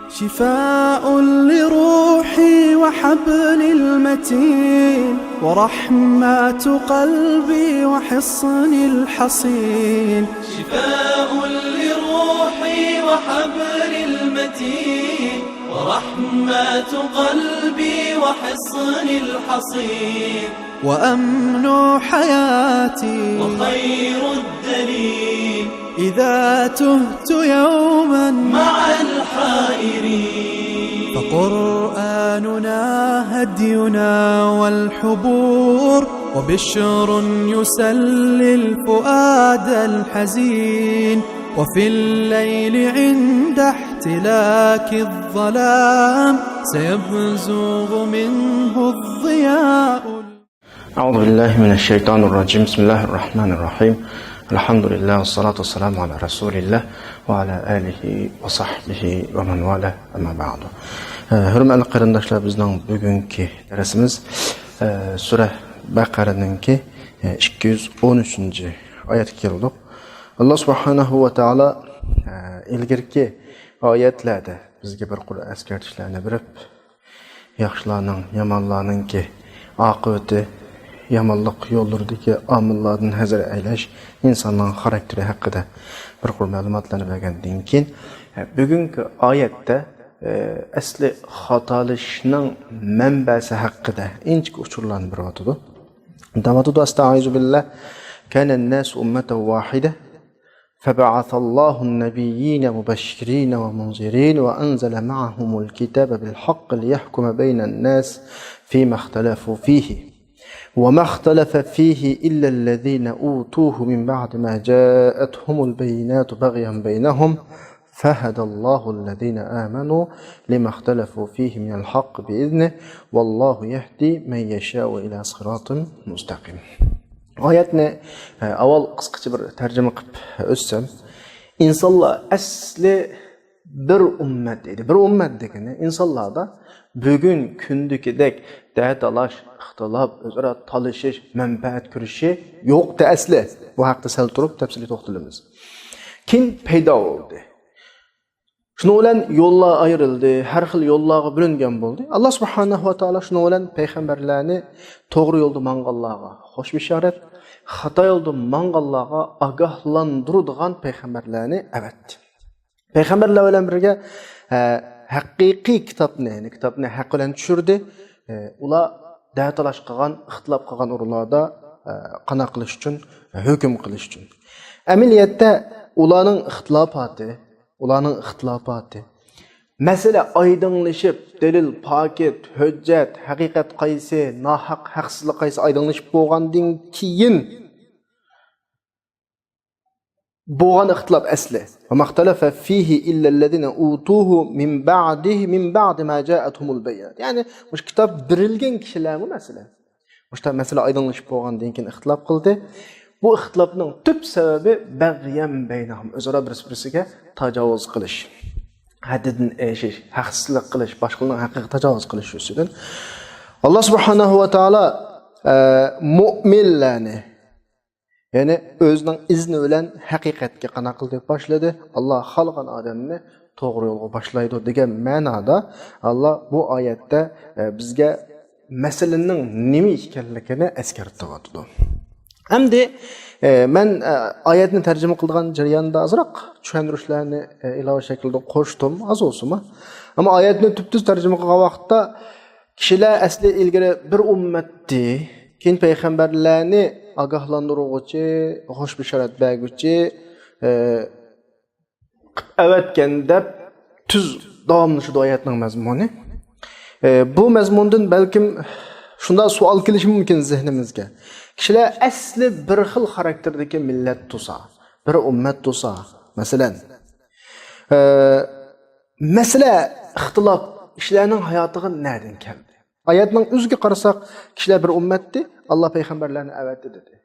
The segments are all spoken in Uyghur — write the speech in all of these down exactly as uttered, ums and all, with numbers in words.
شفاء لروحي وحبل المتين، ورحمة قلبي وحصن الحصين. شفاء لروحي وحبل المتين، ورحمة قلبي وحصن الحصين. وأمن حياتي وخير الدليل، إذا تهت يوما مع الحائرين. فقرآننا هدينا والحبور، وبشر يسلي الفؤاد الحزين. وفي الليل عند احتلاك الظلام، سيبزغ منه الضياء. أعوذ بالله من الشيطان الرجيم. بسم الله الرحمن الرحيم. الحمد لله والصلاة والسلام على رسول الله وعلى آله وصحبه ومن والاه. أما بعد. ئە، ھۆرمەتلىك قېرىنداشلار، بىزنىڭ بۈگۈنكى دەرسىمىز، ئە، سۈرە بەقەرەنىڭكى، ئە، ئىككى يۈز ئون ئۈچىنچى ئايەتكە كەلدۇق. ئاللا سۇبھانەھۇ ۋە تائالا، ئە، ئىلگىرىكى ئايەتلەردە بىزگە بىر قۇر ئەسكەرتىشلەرنى بېرىپ، ياخشىلارنىڭ، يامانلارنىڭكى ئاقىۋىتى، يامانلىق يوللىرىدىكى ئامىللاردىن ھەزەر ئەيلەش، ئىنساننىڭ خاراكتېرى ھەققىدە بىر قۇر مەلۇماتلارنى بەرگەندىن كېيىن، بۈگۈنكى ئايەتتە، ئەسلى خاتالىشىشنىڭ مەنبەسى ھەققىدە ئىنچىكە ئۇچۇرلارنى بېرىۋاتىدۇ. دەۋاتىدۇ، أستعيذ بالله. كان الناس أمة واحدة فبعث الله النبيين مبشرين ومنذرين وأنزل معهم الكتاب بالحق ليحكم بين الناس فيما اختلفوا فيه وما اختلف فيه إلا الذين أوتوه من بعد ما جاءتهم البينات بغيا بينهم فهدى الله الذين آمنوا لما اختلفوا فيه من الحق بإذنه والله يهدي من يشاء إلى صراط مستقيم. ئايەتنى، ئە، ئاۋۋال قىسقىچە بىر تەرجىمە قىلىپ ئۆتسەم، ئىنسانلار ئەسلى بىر ئۈممەت ئىدى. بىر ئۈممەت دېگىنى ئىنسانلاردا بۈگۈن كۈندىكىدەك دەتالاش، ئىختىلاپ، ئۆزئارا تالىشىش، مەنپەئەت كۈرىشى يوقتى ئەسلى. بۇ ھەقتە سەل تۇرۇپ تەپسىلىي توختىلىمىز. كېيىن پەيدا بولدى. شۇنىڭ بىلەن يوللار ئايرىلدى، ھەر خىل يوللارغا بۆلۈنگەن بولدى. ئاللا سۇبھانەھۇ ۋە تائالا شۇنىڭ بىلەن پەيغەمبەرلەرنى توغرا يولدا ماڭغانلارغا خوش بېشارەت، خاتا يولدا ماڭغانلارغا ئاگاھلاندۇرىدىغان پەيغەمبەرلەرنى ئەۋەتتى. پەيغەمبەرلەر بىلەن بىرگە، ئە، ھەقىقىي كىتابنى، يەنى كىتابنى ھەق بىلەن چۈشۈردى. ئە، ئۇلار دەتالاش قىلغان، ئىختىلاپ قىلغان ئورۇنلاردا، ئە، قانداق قىلىش ئۈچۈن، ھۆكۈم قىلىش ئۈچۈن. ئەمەلىيەتتە ئۇلارنىڭ ئىختىلاپاتى، ئۇلارنىڭ ئىختىلاپاتى، مەسىلە ئايدىڭلىشىپ، دەلىل، پاكىت، ھۆججەت، ھەقىقەت قايسى، ناھەق، ھەقسىزلىق قايسى ئايدىڭلىشىپ بولغاندىن كېيىن بولغان ئىختىلاپ ئەسلى. وما اختلف فيه إلا الذين أوتوه من بعده، من بعد ما جاءتهم البينات. يەنى مۇشۇ كىتاب بېرىلگەن كىشىلەرمۇ، مەسىلەن، مۇشۇ مەسىلە ئايدىڭلىشىپ بولغاندىن كېيىن ئىختىلاپ قىلدى. بۇ ئىختىلاپنىڭ تۈپ سەۋەبى بەغيەن بەينەھۇم، ئۆزئارا بىرسى-بىرسىگە تاجاۋۇز قىلىش، ھەددىدىن ئېشىش، ھەقسىزلىق قىلىش، باشقىلارنىڭ ھەققىگە تاجاۋۇز قىلىش ئۈستىدىن. ئاللا سۇبھانەھۇ ۋە تائالا، ئە، مۆمىنلەرنى، يەنى ئۆزىنىڭ ئىزنى بىلەن ھەقىقەتكە قانداق قىلدى، باشلىدى. ئاللا خالىغان ئادەمنى توغرا يولغا باشلايدۇ دېگەن مەنادا ئاللا بۇ ئايەتتە، ئە، بىزگە مەسىلىنىڭ نېمە ئىكەنلىكىنى ئەسكەرتىۋاتىدۇ. ئەمدى، ئە، مەن، ئە، ئايەتنى تەرجىمە قىلىدىغان جەرياندا ئازراق چۈشەندۈرۈشلەرنى، ئە، ئىلاۋە شەكلىدە قوشتۇم، ئاز بولسىمۇ. ئەمما ئايەتنى تۈپتۈز تەرجىمە قىلغان ۋاقىتتا كىشىلەر ئەسلى ئىلگىرى بىر ئۈممەتتى، كېيىن پەيغەمبەرلەرنى ئاگاھلاندۇرغۇچى، خوش بېشارەت بەرگۈچى، ئە، قىلىپ ئەۋەتكەن دەپ تۈز داۋاملىشىدۇ ئايەتنىڭ مەزمۇنى. ئە، بۇ مەزمۇندىن بەلكىم شۇنداق سوئال كېلىشى مۇمكىن زېھنىمىزگە. كىشىلەر ئەسلى بىر خىل خاراكتېردىكى مىللەت تۇرسا، بىر ئۈممەت تۇرسا، مەسىلەن، ئە، مەسىلە، ئىختىلاپ كىشىلەرنىڭ ھاياتىغا نەدىن كەلدى؟ ئايەتنىڭ ئۆزىگە قارىساق، كىشىلەر بىر ئۈممەتتى، ئاللا پەيغەمبەرلەرنى ئەۋەتتى دېدى.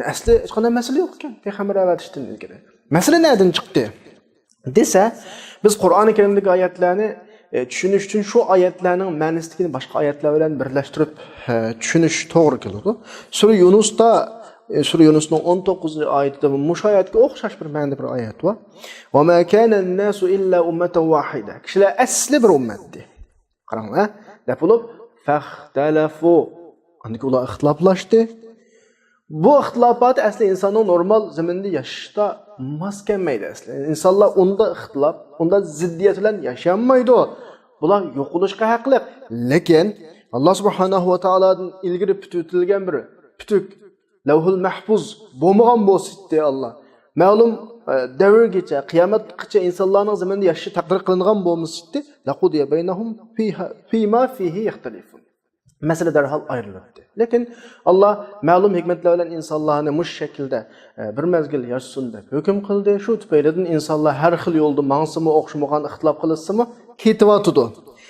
ئەسلى ھېچقانداق مەسىلە يوق ئىكەن، پەيغەمبەر ئەۋەتىشتىن ئىلگىرى. مەسىلە نەدىن چىقتى؟ دېسە، بىز قۇرئانى كەرىمدىكى ئايەتلەرنى، ئە، چۈشىنىش ئۈچۈن شۇ ئايەتلەرنىڭ مەنىسىدىكىنى باشقا ئايەتلەر بىلەن بىرلەشتۈرۈپ، ئە، چۈشىنىش توغرا كېلىدۇ. سۈرە يۇنۇستا ئى، سۈرە يۇنۇسنىڭ ئون توققۇزىنچى ئايىتىدە مۇشۇ ئايەتكە ئوخشاش بىر مەنىدە بىر ئايەت بار. «وما كان الناس إلا أمة واحدة». كىشىلەر ئەسلى بىر ئۈممەتتى. قاراڭلار، دەپ بولۇپ، «فاختلفوا». ئاندىن كېيىن ئۇلار ئىختىلاپلاشتى. بۇ ئىختىلاپات ئەسلى ئىنساننىڭ نورمال زېمىندا ياشىشىدا ماس كەلمەيدۇ ئەسلى. ئىنسانلار ئۇنداق ئىختىلاپ، ئۇنداق زىددىيەت بىلەن ياشىيالمايدۇ. بۇلار يوقىلىشقا ھەقلىق. لېكىن ئاللا سۇبھانەھۇ ۋە تائالادىن ئىلگىرى پۈتۈۋېتىلگەن بىر پۈتۈك لەۋھۇل مەھپۇز بولمىغان بولسىدى ئاللا، مەلۇم، ئە، دەۋرگىچە، قىيامەتقىچە ئىنسانلارنىڭ زېمىندا ياشىشى تەقدىر قىلىنغان بولمىسىدى، لەقۇدىيە بەينەھۇم فىھا، فىما فىھى يەختەلىفۇن. مەسىلە دەرھال ئايرىلاتتى. لېكىن ئاللا مەلۇم ھېكمەتلەر بىلەن ئىنسانلارنى مۇشۇ شەكىلدە، ئە، بىر مەزگىل ياشىسۇن دەپ ھۆكۈم قىلدى. شۇ تۈپەيلىدىن ئىنسانلار ھەر خىل يولدا ماڭسىمۇ، ئوخشىمىغان ئىختىلاپ قىلىشسىمۇ، كېتىۋاتىدۇ.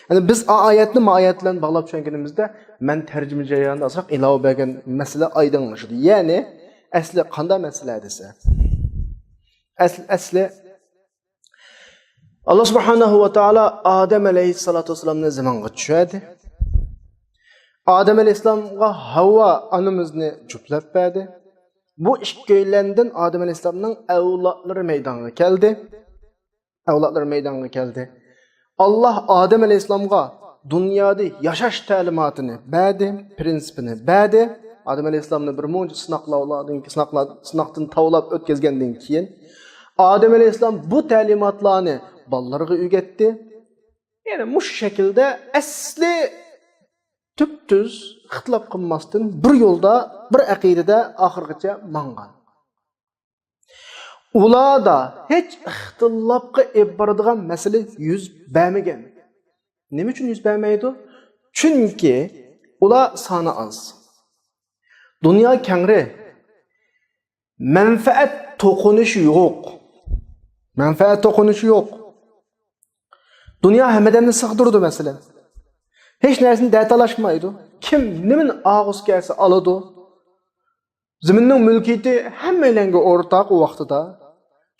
يەنى بىز ئا-، ئايەتنى ما ئايەت بىلەن باغلاپ چۈشەنگىنىمىزدە، مەن تەرجىمە جەريانىدا ئازراق ئىلاۋە بەرگەن مەسىلە ئايدىڭلىشىدۇ. يەنى ئەسلى قانداق مەسىلە دېسە، ئەسلى، ئەسلى ئاللا سۇبھانەھۇ ۋە تائالا ئادەم ئەلەيھىسسالاتۇ ۋەسسالامنى زېمىنغا چۈشۈردى. ئادەم ئەلەيھىسسالامغا ھاۋا ئانىمىزنى جۈپلەپ بەردى. بۇ ئىككىيلەندىن ئادەم ئەلەيھىسسالامنىڭ ئەۋلادلىرى مەيدانغا كەلدى. ئەۋلادلىرى مەيدانغا كەلدى. ئاللا ئادەم ئەلەيھىسسالامغا دۇنيادا ياشاش تەلىماتىنى بەردى، پرىنسىپىنى بەردى. ئادەم ئەلەيھىسسالامنى بىر مۇنچە سىناقلاردىن، سىناقلار، سىناقتىن تاۋلاپ ئۆتكۈزگەندىن كېيىن، ئادەم ئەلەيھىسسالام بۇ تەلىماتلارنى بالىلىرىغا ئۆگەتتى. يەنى مۇشۇ شەكىلدە ئەسلى تۈپتۈز ئىختىلاپ قىلماستىن بىر يولدا، بىر ئەقىدىدە ئاخىرغىچە ماڭغان. ئۇلاردا ھېچ ئىختىلاپقا ئېلىپ بارىدىغان مەسىلە يۈز بەرمىگەن. نېمە ئۈچۈن يۈز بەرمەيدۇ؟ چۈنكى ئۇلار سانى ئاز. دۇنيا كەڭرى. مەنپەئەت توقۇنۇشى يوق. مەنپەئەت توقۇنۇشى يوق. دۇنيا ھەممىدەمنى سىغدۇرىدۇ، مەسىلەن. ھېچ نەرسىنى دەتالاشمايدۇ. كىم نېمىنى ئاغۇسى كەلسە ئالىدۇ. زېمىننىڭ مۈلكىيىتى ھەممەيلەنگە ئورتاق ئۇ ۋاقتىدا.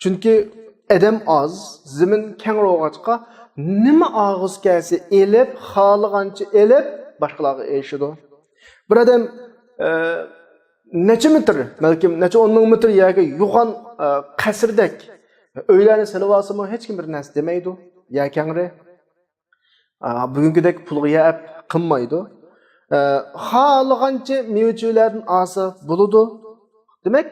چۈنكى ئادەم ئاز، زېمىن كەڭرى بولغاچقا، نېمە ئاغۇسى كەلسە ئېلىپ، خالىغانچە ئېلىپ، باشقىلارغا ئېرىشىدۇ. بىر ئادەم، ئە، نەچچە مېتىر، بەلكىم نەچچە ئون مىڭ مېتىر يەرگە يوغان، ئە، قەسىردەك ئۆيلەرنى سېلىۋالسىمۇ، ھېچكىم بىر نەرسە دېمەيدۇ. يەر كەڭرى. ئا، بۈگۈنكىدەك پۇلغا يەر ئەپ قىلمايدۇ. ئە، خالىغانچە مېۋە-چېۋىلەردىن ئالسا بولىدۇ. دېمەك،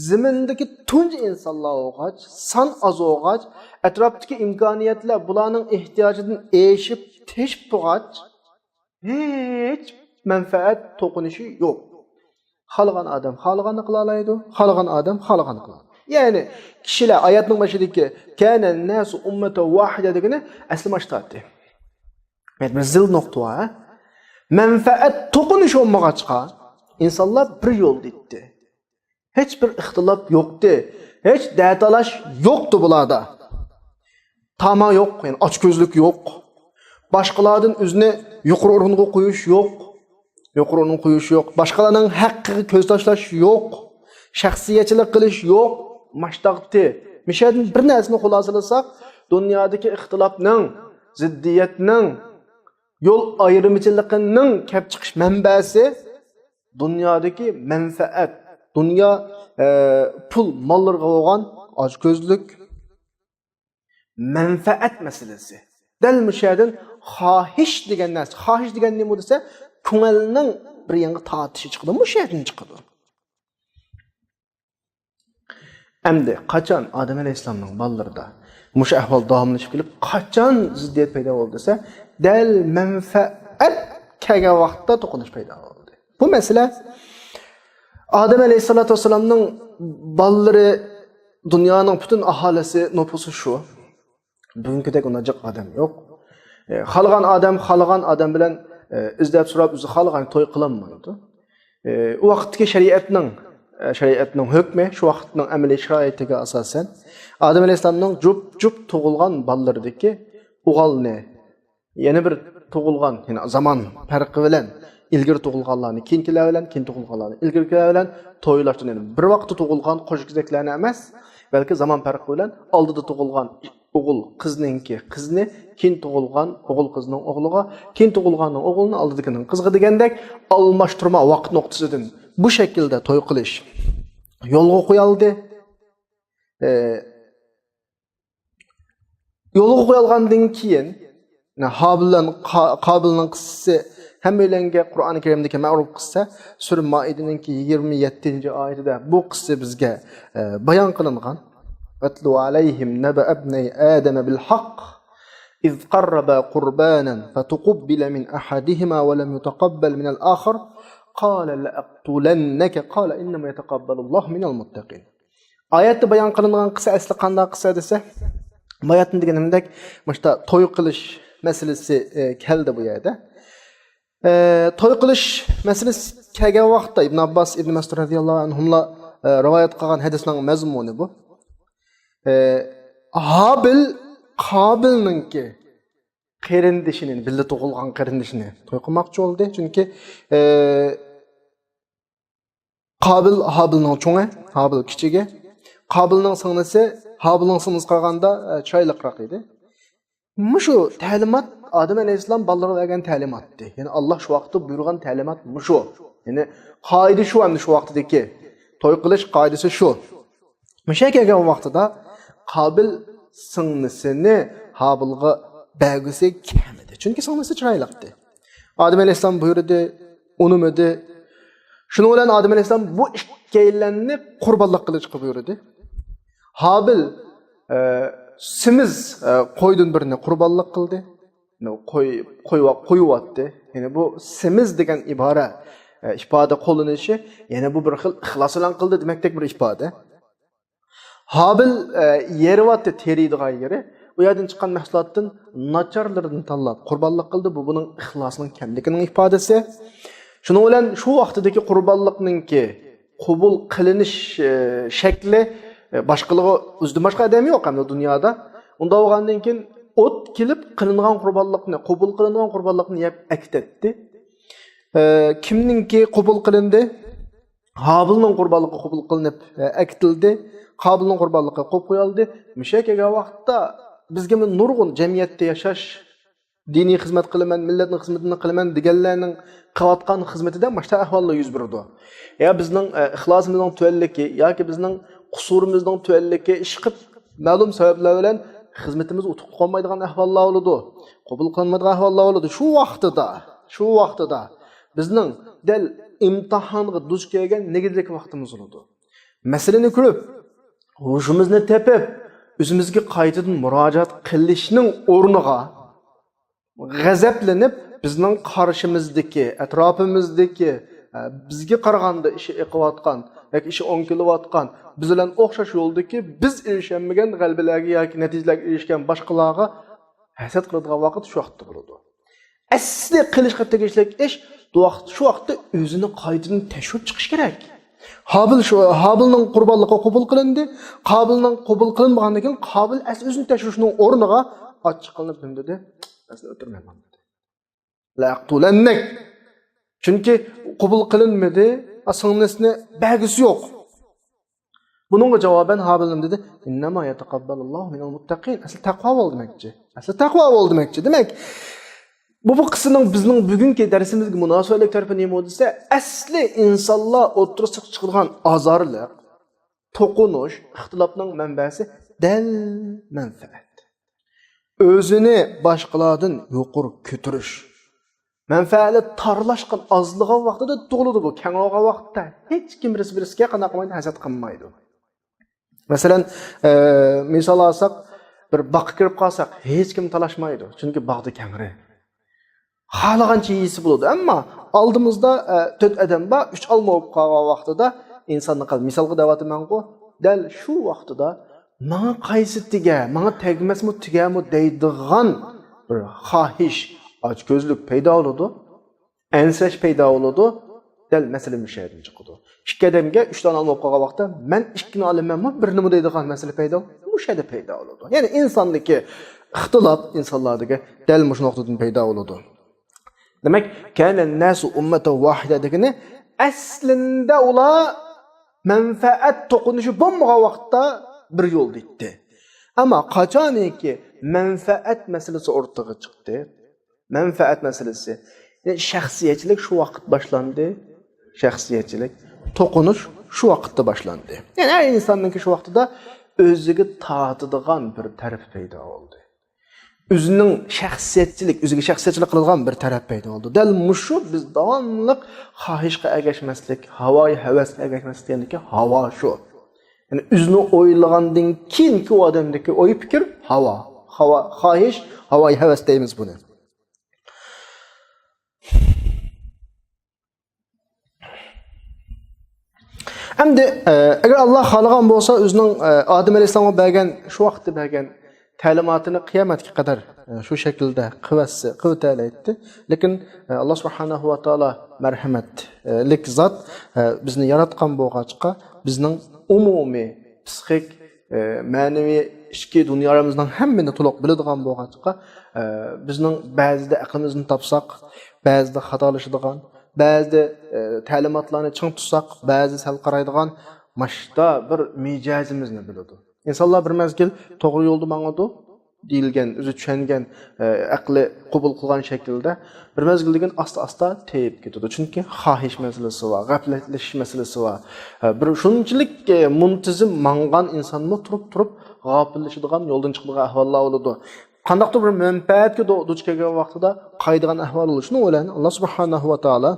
زېمىندىكى تۇنجى ئىنسانلار بولغاچ، سان ئاز بولغاچ، ئەتراپتىكى ئىمكانىيەتلەر بۇلارنىڭ ئېھتىياجىدىن ئېشىپ، تېشىپ تۇرغاچ، ھېچ مەنپەئەت توقۇنۇشى يوق. خالىغان ئادەم خالىغاننى قىلالايدۇ، خالىغان ئادەم خالىغاننى قىلالايدۇ. يەنى كىشىلەر، ئايەتنىڭ بېشىدىكى «كان الناس أمة واحدة» دېگىنى ئەسلى مانا شۇ. بىر زىل نۇقتا بار، ھە؟ مەنپەئەت توقۇنۇشى بولمىغاچقا، ئىنسانلار بىر يولدا ئىدى. ھېچ بىر ئىختىلاپ يوقتى. ھېچ دەتالاش يوقتى بۇلاردا. تاما يوق، يەنى ئاچكۆزلۈك يوق. باشقىلاردىن ئۆزىنى يۇقىرى ئورۇنغا قويۇش يوق. يۇقىرى ئورۇنغا قويۇش يوق. باشقىلارنىڭ ھەققىگە كۆز تاشلاش يوق. شەخسىيەتچىلىك قىلىش يوق. ماشتاغتى. مىشەدىن بىر نەرسىنى خۇلاسىلىساق، دۇنيادىكى ئىختىلاپنىڭ، زىددىيەتنىڭ، يول ئايرىمىچىلىقىنىڭ كەپ چىقىش مەنبەسى دۇنيادىكى مەنپەئەت، دۇنيا، ئە، پۇل ماللىرىغا بولغان ئاچكۆزلۈك، مەنپەئەت مەسىلىسى. دەل مۇشۇ يەردىن خاھىش دېگەن نەرسە، خاھىش دېگەن نېمە دېسە، كۆڭۈلنىڭ بىر يانغا تارتىشى چىقىدۇ، مۇشۇ يەردىن چىقىدۇ. ئەمدى قاچان ئادەم ئەلەيھىسسالامنىڭ بالىلىرىدا مۇشۇ ئەھۋال داۋاملىشىپ كېلىپ، قاچان زىددىيەت پەيدا بولدى دېسە، دەل مەنپەئەت كەلگەن ۋاقىتتا توقۇنۇش پەيدا بولدى. بۇ مەسىلە ئادەم ئەلەيھىسسالاتۇ ۋەسسالامنىڭ بالىلىرى، دۇنيانىڭ پۈتۈن ئاھالىسى، نوپۇسى شۇ. بۈگۈنكىدەك ئۇنداق جىق ئادەم يوق. ئە، خالىغان ئادەم، خالىغان ئادەم بىلەن، ئە، ئىزدەپ سوراپ، ئۆزى خالىغان توي قىلالمايدۇ. ئە، ئۇ ۋاقىتتىكى شەرىئەتنىڭ، ئە، شەرىئەتنىڭ ھۆكمى، شۇ ۋاقىتنىڭ ئەمەلىي شارائىتىگە ئاساسەن، ئادەم ئەلەيھىسسالامنىڭ جۈپ، جۈپ تۇغۇلغان بالىلىرىدىكى ئوغۇلنى، يەنە بىر تۇغۇلغان، يەنى زامان پەرقى بىلەن ئىلگىرى تۇغۇلغانلارنى كېيىنكىلەر بىلەن، كېيىن تۇغۇلغانلارنى ئىلگىرىكىلەر بىلەن تويلاشتىن، يەنى بىر ۋاقىتتا تۇغۇلغان قوشكېزەكلەرنى ئەمەس، بەلكى زامان پەرقى بىلەن ئالدىدا تۇغۇلغان ئوغۇل قىزنىڭكى قىزنى كېيىن تۇغۇلغان ئوغۇل قىزنىڭ ئوغلىغا، كېيىن تۇغۇلغاننىڭ ئوغلىنى ئالدىدىكىنىڭ قىزىغا دېگەندەك ئالماشتۇرما ۋاقىت نۇقتىسىدىن بۇ شەكىلدە توي قىلىش يولغا قويالدى. ئە، يولغا قويالغاندىن كېيىن، يەنى ھابىل بىلەن قا-، قابىلنىڭ قىسسىسى ھەممەيلەنگە قۇرئان كەرىمدىكى مەرۇپ قىسسە، سۈرە مائىدىنىڭكى يىگىرمە يەتتىنچى ئايىتىدە بۇ قىسسە بىزگە، ئە، بايان قىلىنغان. وَاتْلُ عَلَيْهِمْ نَبَأَ ابْنَيْ آدَمَ بِالْحَقِّ إِذْ قَرَّبَا قُرْبَانًا فَتُقُبِّلَ مِنْ أَحَدِهِمَا وَلَمْ يُتَقَبَّلْ مِنَ الْآخَرِ قَالَ لَأَقْتُلَنَّكَ قَالَ إِنَّمَا يَتَقَبَّلُ اللَّهُ مِنَ الْمُتَّقِينَ. ئايەتتە بايان قىلىنغان قىسسە ئەسلى قانداق قىسسە دېسە، باياتىن دېگىنىمدەك، مۇشتا توي قىلىش مەسىلىسى، ئە، كەلدى بۇ يەردە. ئە، توي قىلىش مەسىلىسى كەلگەن ۋاقىتتا ئىبن ئابباس، ئىبن مەسئۇد رەزىياللاھۇ ئەنھۇملار، ئە، رىۋايەت قىلغان ھەدىسنىڭ مەزمۇنى بۇ. ئە، ھابىل قابىلنىڭكى قېرىندىشىنى، بىللە تۇغۇلغان قېرىندىشىنى توي قىلماقچى بولدى. چۈنكى، ئە، قابىل ھابىلنىڭ چوڭى، ھابىل كىچىكى. قابىلنىڭ سىڭلىسى ھابىلنىڭ سىڭلىسىگە قارىغاندا، ئە، چىرايلىقراق ئىدى. مۇشۇ تەلىمات ئادەم ئەلەيھىسسالام بالىلىرىغا بەرگەن تەلىماتتى. يەنى ئاللا شۇ ۋاقىتتا بۇيرۇغان تەلىمات مۇشۇ. يەنى قائىدە شۇ، ئەمدى شۇ ۋاقتىدىكى توي قىلىش قائىدىسى شۇ. مۇشۇ كەلگەن ۋاقتىدا قابىل سىڭلىسىنى ھابىلغا بەرگۈسى كەلمىدى. چۈنكى سىڭلىسى چىرايلىقتى. ئادەم ئەلەيھىسسالام بۇيرۇدى، ئۇنىمىدى. شۇنىڭ بىلەن ئادەم ئەلەيھىسسالام بۇ ئىككىيلەننى قۇربانلىق قىلىشقا بۇيرۇدى. ھابىل، ئە، سېمىز، ئە، قويدىن بىرنى قۇربانلىق قىلدى. قوي-، قويۇۋا-، قويۇۋاتتى. يەنى بۇ سېمىز دېگەن ئىبارە، ئە، ئىپادە قوللىنىشى، يەنى بۇ بىر خىل ئىخلاس بىلەن قىلدى دېمەكتەك بىر ئىپادە. ھابىل، ئە، يېرىۋاتتى تېرىيدىغان يېرى. ئۇ يەردىن چىققان مەھسۇلاتتىن ناچارلىرىنى تاللاپ قۇربانلىق قىلدى. بۇ بۇنىڭ ئىخلاسىنىڭ كەملىكىنىڭ ئىپادىسى. شۇنىڭ بىلەن شۇ ۋاقتىدىكى قۇربانلىقنىڭكى قوبۇل قىلىنىش، ئە، شەكلى، ئە، باشقىلىغا، ئۆزىدىن باشقا ئادەم يوق ئەمدى دۇنيادا. ئۇنداق بولغاندىن كېيىن ئوت كېلىپ قىلىنغان قۇربانلىقنى، قوبۇل قىلىنغان قۇربانلىقنى يەپ ئەكېتەتتى. ئە، كىمنىڭكى قوبۇل قىلىندى؟ ھابىلنىڭ قۇربانلىقى قوبۇل قىلىنىپ، ئە، ئەكېتىلدى. قابىلنىڭ قۇربانلىقى قويۇپ قويۇلدى. مۇشۇ كەلگەن ۋاقىتتا بىزگىمۇ نۇرغۇن جەمئىيەتتە ياشاش، دىنىي خىزمەت قىلىمەن، مىللەتنىڭ خىزمىتىنى قىلىمەن دېگەنلەرنىڭ قىلىۋاتقان خىزمىتىدە مۇشۇنداق ئەھۋاللار يۈز بېرىدۇ. يا بىزنىڭ، ئە، ئىخلاسىمىزنىڭ تۆۋەنلىكى ياكى بىزنىڭ قۇسۇرىمىزنىڭ تۆۋەنلىكى ئىشقىپ مەلۇم سەۋەبلەر بىلەن خىزمىتىمىز ئۇتۇقلۇق بولمايدىغان ئەھۋاللار بولىدۇ. قوبۇل قىلىنمايدىغان ئەھۋاللار بولىدۇ. شۇ ۋاقتىدا، شۇ ۋاقتىدا بىزنىڭ دەل ئىمتىھانغا دۇچ كەلگەن نېگىزلىك ۋاقتىمىز بولىدۇ. مەسىلىنى كۆرۈپ، ھوشىمىزنى تېپىپ، ئۆزىمىزگە قايتىدىن مۇراجىئەت قىلىشنىڭ ئورنىغا، غەزەپلىنىپ، بىزنىڭ قارشىمىزدىكى، ئەتراپىمىزدىكى، ئە، بىزگە قارىغاندا ئىشى ئېقىۋاتقان ياكى ئىشى ئوڭ كېلىۋاتقان، بىز بىلەن ئوخشاش يولدىكى، بىز ئېرىشەلمىگەن غەلىبىلەرگە ياكى نەتىجىلەرگە ئېرىشكەن باشقىلارغا ھەسەت قىلىدىغان ۋاقىت شۇ ۋاقىتتا بولىدۇ. ئەسلى قىلىشقا تېگىشلىك ئىش، بۇ ۋاقىت، شۇ ۋاقىتتا ئۆزىنى قايتىدىن تەكشۈرۈپ چىقىش كېرەك. ھابىل شۇ، ھابىلنىڭ قۇربانلىقى قوبۇل قىلىندى. قابىلنىڭ قوبۇل قىلىنمىغاندىن كېيىن، قابىل ئەسلى ئۆزىنى تەكشۈرۈشنىڭ ئورنىغا ئاچچىق قىلىنىپ نېمە دېدى؟ مەن سېنى ئۆلتۈرمەيمەن دېدى. لەئەقتۇلەننەك. چۈنكى قوبۇل قىلىنمىدى، سىڭلىسىنى بەرگۈسى يوق. بۇنىڭغا جاۋابەن ھابىل نېمە دېدى؟ ئىننەما يەتەقەببەلۇللاھۇ مىنەل مۇتتەقىن. ئەسلى تەقۋا بول دېمەكچى. ئەسلى تەقۋا بول دېمەكچى. دېمەك، بۇ، بۇ قىسسىنىڭ بىزنىڭ بۈگۈنكى دەرسىمىزگە مۇناسىۋەتلىك تەرىپى نېمە دېسە، ئەسلى ئىنسانلار ئوتتۇرىسىغا چىقىدىغان ئازارلىق، توقۇنۇش، ئىختىلاپنىڭ مەنبەسى دەل مەنپەئەت. ئۆزىنى باشقىلاردىن يۇقىرى كۆتۈرۈش. مەنپەئەتى تارلاشقان، ئازلىغان ۋاقتىدا تۇغۇلىدۇ بۇ. كەڭ بولغان ۋاقىتتا ھېچكىم بىرسى بىرسىگە قانداق قىلمايدۇ؟ ھەسەت قىلمايدۇ. مەسىلەن، ئە، مىسال ئالساق، بىر باغقا كىرىپ قالساق، ھېچكىم تالاشمايدۇ. چۈنكى باغدا كەڭرى. خالىغانچە يېسە بولىدۇ. ئەمما ئالدىمىزدا، ئە، تۆت ئادەم بار، ئۈچ ئالما بولۇپ قالغان ۋاقتىدا ئىنساننىڭ قەلبى، مىسالغا دەۋاتىمەنغۇ، دەل شۇ ۋاقتىدا ماڭا قايسى تېگە، ماڭا تەگمەسمۇ تېگەرمۇ دەيدىغان بىر خاھىش، ئاچكۆزلۈك پەيدا بولىدۇ. ئەنسىرەش پەيدا بولىدۇ. دەل مەسىلە مۇشۇ يەردىن چىقىدۇ. ئىككى ئادەمگە ئۈچ دانە ئالما بولۇپ قالغان ۋاقىتتا، مەن ئىككىنى ئالىمەنمۇ، بىرنىمۇ دەيدىغان مەسىلە پەيدا بولىدۇ. مۇشۇ يەردە پەيدا بولىدۇ. يەنى ئىنساندىكى ئىختىلاپ ئىنسانلاردىكى دەل مۇشۇ نۇقتىدىن پەيدا بولىدۇ. دېمەك، كانەن ناسۇ ئۇممەتەن ۋاھىدە دېگىنى، ئەسلىندە ئۇلار مەنپەئەت توقۇنۇشى بولمىغان ۋاقىتتا بىر يولدا ئىدى. ئەمما قاچانكى مەنپەئەت مەسىلىسى ئوتتۇرىغا چىقتى، مەنپەئەت مەسىلىسى، يەنى شەخسىيەتچىلىك شۇ ۋاقىت باشلاندى. شەخسىيەتچىلىك. توقۇنۇش شۇ ۋاقىتتا باشلاندى. يەنى ھەر ئىنساننىڭكى شۇ ۋاقتىدا ئۆزىگە تارتىدىغان بىر تەرىپى پەيدا بولدى. ئۆزىنىڭ شەخسىيەتچىلىك، ئۆزىگە شەخسىيەتچىلىك قىلىدىغان بىر تەرەپ پەيدا بولدى. دەل مۇشۇ بىز داۋاملىق خاھىشقا ئەگەشمەسلىك، ھاۋايى ھەۋەسكە ئەگەشمەسلىك دېگەندىكى ھاۋا شۇ. يەنى ئۆزىنى ئويلىغاندىن كېيىنكى ئۇ ئادەمدىكى ئوي پىكىر ھاۋا. ھاۋا، خاھىش، ھاۋايى ھەۋەس دەيمىز بۇنى. ئەمدى، ئە، ئەگەر ئاللا خالىغان بولسا، ئۆزىنىڭ، ئە، ئادەم ئەلەيھىسسالامغا بەرگەن، شۇ ۋاقىتتا بەرگەن تەلىماتىنى قىيامەتكە قەدەر، ئە، شۇ شەكىلدە قىلىۋەتسە، قىلىۋېتەلەيتتى. لېكىن، ئە، ئاللا سۇبھانەھۇ ۋە تائالا مەرھەمەتلىك زات، ئە، بىزنى ياراتقان بولغاچقا، بىزنىڭ ئومۇمىي پسىخىك، ئە، مەنىۋى ئىچكى دۇنيالىرىمىزنىڭ ھەممىنى تولۇق بىلىدىغان بولغاچقا، ئە، بىزنىڭ بەزىدە ئەقلىمىزنى تاپساق، بەزىدە خاتالىشىدىغان، بەزىدە، ئە، تەلىماتلارنى چىڭ تۇتساق، بەزىدە سەل قارايدىغان، ماشتا بىر مىجەزىمىزنى بىلىدۇ. ئىنسانلار بىر مەزگىل توغرا يولدا ماڭىدۇ، دېيىلگەن، ئۆزى چۈشەنگەن، ئە، ئەقلى قوبۇل قىلغان شەكىلدە، بىر مەزگىلدىن كېيىن ئاستا-ئاستا تېيىپ كېتىدۇ. چۈنكى خاھىش مەسىلىسى بار، غەپلەتلىشىش مەسىلىسى بار. ئە، بىر شۇنچىلىك، ئە، مۇنتىزىم ماڭغان ئىنسانمۇ تۇرۇپ-تۇرۇپ غاپىللىشىدىغان، يولدىن چىقىدىغان ئەھۋاللار بولىدۇ. قانداقتۇر بىر مەنپەئەتكە دۇ-، دۇچ كەلگەن ۋاقتىدا قايىدىغان ئەھۋال بولىدۇ. شۇنىڭ بىلەن ئاللا سۇبھانەھۇ ۋە تائالا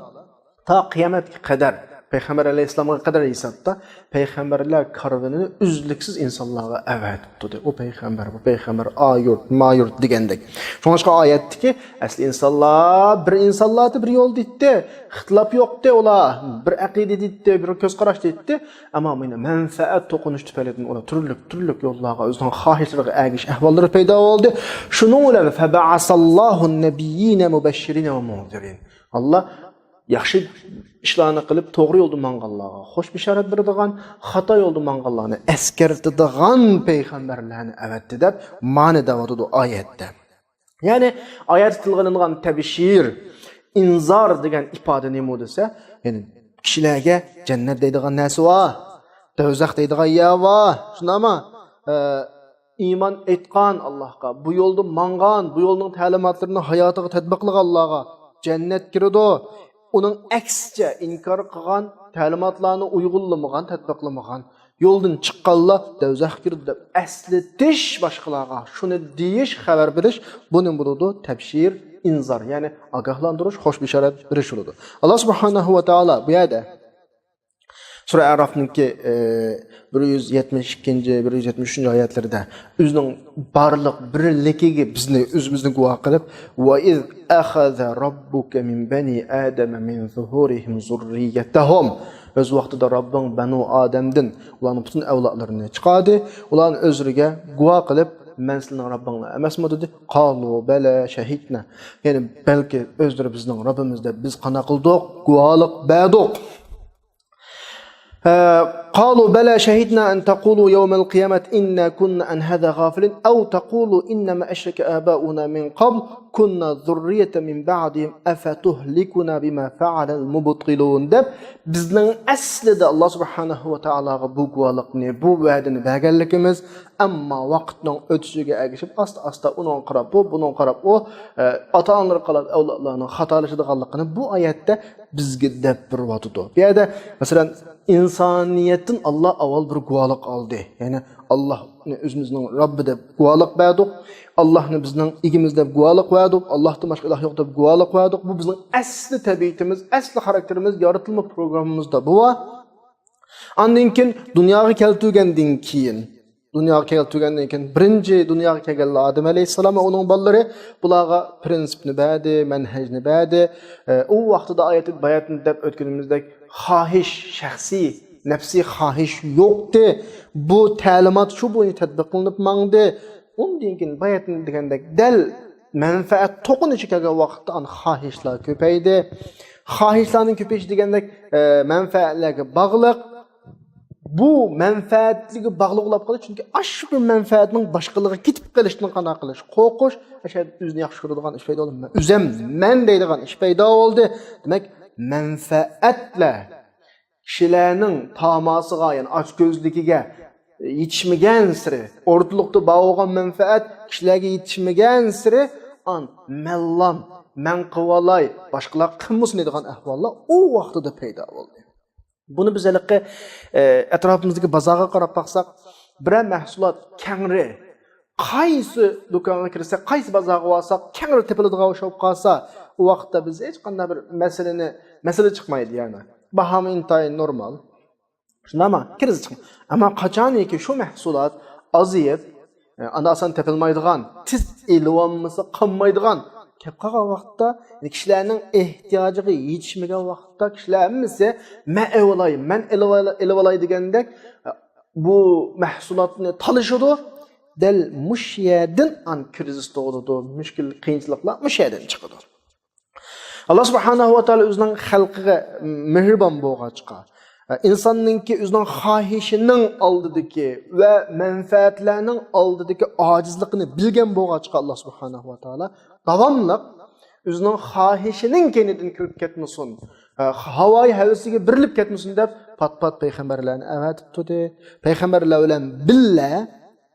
تا قىيامەتكە قەدەر پەيغەمبەر ئەلەيھىسسالامغا قەدەر ھېسابتا پەيغەمبەرلەر كارۋىنىنى ئۈزلۈكسىز ئىنسانلارغا ئەۋەتىپتۇ، دە. ئۇ پەيغەمبەر، بۇ پەيغەمبەر، ئا يۇرت، ما يۇرت دېگەندەك. شۇڭلاشقا ئايەتتىكى ئەسلى ئىنسانلار بىر ئىنسانلاردا بىر يول دېيتتى، ئىختىلاپ يوقتى ئۇلار، بىر ئەقىدە دېيتتى، بىر كۆز قاراش دېيتتى. ئەمما مانا مەنپەئەت توقۇنۇش تۈپەيلىدىن ئۇلار تۈرلۈك، تۈرلۈك يوللارغا ئۆزىنىڭ خاھىشلىرىغا ئەگىشىش ئەھۋاللىرى پەيدا بولدى. شۇنىڭ بىلەن فەبەئەسەللاھۇن نەبىييىنە مۇبەششىرىنە ۋە مۇنزىرىن. ئاللا ياخشى ئىشلارنى قىلىپ، توغرا يولدا ماڭغانلارغا خوش بېشارەت بېرىدىغان، خاتا يولدا ماڭغانلارنى ئەسكەرتىدىغان پەيغەمبەرلەرنى ئەۋەتتى، دەپ مەنە دەۋاتىدۇ ئايەتتە. يەنى ئايەتتە تىلغا ئېلىنغان تەبشىر، ئىنزار دېگەن ئىپادە نېمە دېسە، يەنى كىشىلەرگە جەننەت دەيدىغان نەرسە بار، دوزاخ دەيدىغان يەر بار، شۇنداقمۇ؟ ئە، ئىمان ئېيتقان ئاللاھقا، بۇ يولدا ماڭغان، بۇ يولنىڭ تەلىماتلىرىنى ھاياتىغا تەتبىقلىغانلارغا جەننەت كىرىدۇ. ئۇنىڭ ئەكسىچە ئىنكار قىلغان، تەلىماتلارنى ئۇيغۇنلىمىغان، تەتبىقلىمىغان، يولدىن چىققانلار دوزاخقا كىرىدۇ دەپ ئەسلىتىش باشقىلارغا، شۇنى دېيىش، خەۋەر بېرىش، بۇنى بولىدۇ تەبشىر، ئىنزار، يەنى ئاگاھلاندۇرۇش، خوش بېشارەت بېرىش بولىدۇ. ئاللا سۇبھانەھۇ ۋە تائالا بۇ يەردە سۈرە ئەرافنىڭكى، ئە، بىر يۈز يەتمىش ئىككىنچى، بىر يۈز يەتمىش ئۈچىنچى ئايەتلىرىدە ئۆزىنىڭ بارلىق بىرلىكىگە بىزنى، ئۆزىمىزنى گۇۋاھ قىلىپ، «ۋە ئىز ئەخەزە راببۇكە مىن بەنى ئادەمە مىن زۇھۇرىھىم زۇررىيەتەھۇم.» ئۆز ۋاقتىدا راببىڭ بەنۇ ئادەمدىن ئۇلارنىڭ پۈتۈن ئەۋلادلىرىنى چىقاردى، ئۇلارنى ئۆزلىرىگە گۇۋاھ قىلىپ، «مەن سىلىنىڭ راببىڭلار ئەمەسمۇ؟» دېدى. قالۇ بەلە شەھىدنا. يەنى بەلكى ئۆزلىرى بىزنىڭ راببىمىز دەپ بىز قانداق قىلدۇق؟ گۇۋاھلىق بەردۇق. قالوا بلى شهدنا أن تقولوا يوم القيامة إنا كنا عن هذا غافلين أو تقولوا إنما أشرك آباؤنا من قبل كنا ذرية من بعدهم أفتهلكنا بما فعل المبطلون دەپ بىزنىڭ ئەسلىدە ئاللا سۇبھانەھۇ ۋە تائالاغا بۇ گۇۋاھلىقنى، بۇ ۋەدىنى بەرگەنلىكىمىز، ئەمما ۋاقىتنىڭ ئۆتۈشىگە ئەگىشىپ ئاستا-ئاستا ئۇنىڭغا قاراپ بۇ، بۇنىڭغا قاراپ ئۇ، ئاتا ئانىلىرى قالاپ ئەۋلادلارنىڭ خاتالىشىدىغانلىقىنى بۇ ئايەتتە بىزگە دەپ بېرىۋاتىدۇ. بۇ يەردە، مەسىلەن، ئىنسانىيەتتىن ئاللا ئاۋۋال بىر گۇۋاھلىق ئالدى. يەنى ئاللانى ئۆزىمىزنىڭ رەببى دەپ گۇۋاھلىق بەردۇق. ئاللانى بىزنىڭ ئىگىمىز دەپ گۇۋاھلىق بەردۇق. ئاللاھتىن باشقا ئىلاھ يوق دەپ گۇۋاھلىق بەردۇق. بۇ بىزنىڭ ئەسلى تەبىئىتىمىز، ئەسلى خاراكتېرىمىز، يارىتىلما پروگراممىمىزدا بۇ بار. ئاندىن كېيىن دۇنياغا كەلتۈرگەندىن كېيىن، دۇنياغا كەلتۈرگەندىن كېيىن، بىرىنچى دۇنياغا كەلگەنلەر ئادەم ئەلەيھىسسالام ۋە ئۇنىڭ بالىلىرى، بۇلارغا پرىنسىپنى بەردى، مەنھەجنى بەردى. ئە، ئۇ ۋاقتىدا ئايەتتە باياتىن دەپ ئۆتكىنىمىزدەك خاھىش، شەخسىي، نەپسىي خاھىش يوقتى. بۇ تەلىمات شۇ بويىچە تەتبىق قىلىنىپ ماڭدى. ئۇندىن كېيىن باياتىن دېگەندەك دەل مەنپەئەت توقۇنۇشى كەلگەن ۋاقىتتا ئانا خاھىشلار كۆپەيدى. خاھىشلارنىڭ كۆپىيىشى دېگەندەك، ئە، مەنپەئەتلەرگە باغلىق. بۇ مەنپەئەتلىككە باغلىق بولۇپ قالدى، چۈنكى ئاشۇ بىر مەنپەئەتنىڭ باشقىلىرىغا كېتىپ قېلىشىدىن قانداق قىلىش، قورقۇش، ئەشەددىي ئۆزىنى ياخشى كۆرىدىغان ئىش پەيدا بولىدۇ. ئۆزەم مەن دەيدىغان ئىش پەيدا بولدى. دېمەك، مەنپەئەتلەر كىشىلەرنىڭ تاماسىغا، يەنى ئاچكۆزلۈكىگە يېتىشمىگەنسېرى، ئورتىلىقتا بار بولغان مەنپەئەت كىشىلەرگە يېتىشمىگەنسېرى، ئان مەنلام، مەن قىلىۋالاي، باشقىلار قىلمىسۇن دەيدىغان ئەھۋاللار ئۇ ۋاقتىدا پەيدا بولدى. بۇنى بىز ھېلىقى، ئە، ئەتراپىمىزدىكى بازارغا قاراپ باقساق، بىرەر مەھسۇلات كەڭرى، قايسى دۇكانغا كىرسەك، قايسى بازارغا بارساق، كەڭرى تېپىلىدىغان ئوخشاپ قالسا، ئۇ ۋاقىتتا بىز ھېچقانداق بىر مەسىلىنى، مەسىلە چىقمايدۇ يەنى. باھامۇ ئىنتايىن نورمال. شۇنداقمۇ؟ كىرىزىس چىقمايدۇ. ئەمما قاچانكى شۇ مەھسۇلات ئازىيىپ، ئە، ئاندىن ئاسان تېپىلمايدىغان، تېز ئېلىۋالمىسا قالمايدىغان، كەپ قالغان ۋاقىتتا، يەنى كىشىلەرنىڭ ئېھتىياجىغا يېتىشمىگەن ۋاقىتتا كىشىلەر ھەممىسى، «مەن ئېلىۋالاي، مەن ئېلىۋالاي» دېگەندەك، بۇ مەھسۇلاتنى تالىشىدۇ. دەل مۇشۇ يەردىن ئان كىرىزىس تۇغۇلىدۇ، مۈشكۈل، قىيىنچىلىقلار مۇشۇ يەردىن چىقىدۇ. ئاللا سۇبھانەھۇ ۋە تائالا ئۆزىنىڭ خەلقىگە مېھرىبان بولغاچقا، ئىنساننىڭكى ئۆزىنىڭ خاھىشىنىڭ ئالدىدىكى ۋە مەنپەئەتلەرنىڭ ئالدىدىكى ئاجىزلىقىنى بىلگەن بولغاچقا، ئاللا سۇبھانەھۇ ۋە تائالا داۋاملىق ئۆزىنىڭ خاھىشىنىڭ كەينىدىن كىرىپ كەتمىسۇن، ھاۋايى ھەۋىسىگە بېرىلىپ كەتمىسۇن دەپ، پات-پات پەيغەمبەرلەرنى ئەۋەتىپ تۇردى. پەيغەمبەرلەر بىلەن بىللە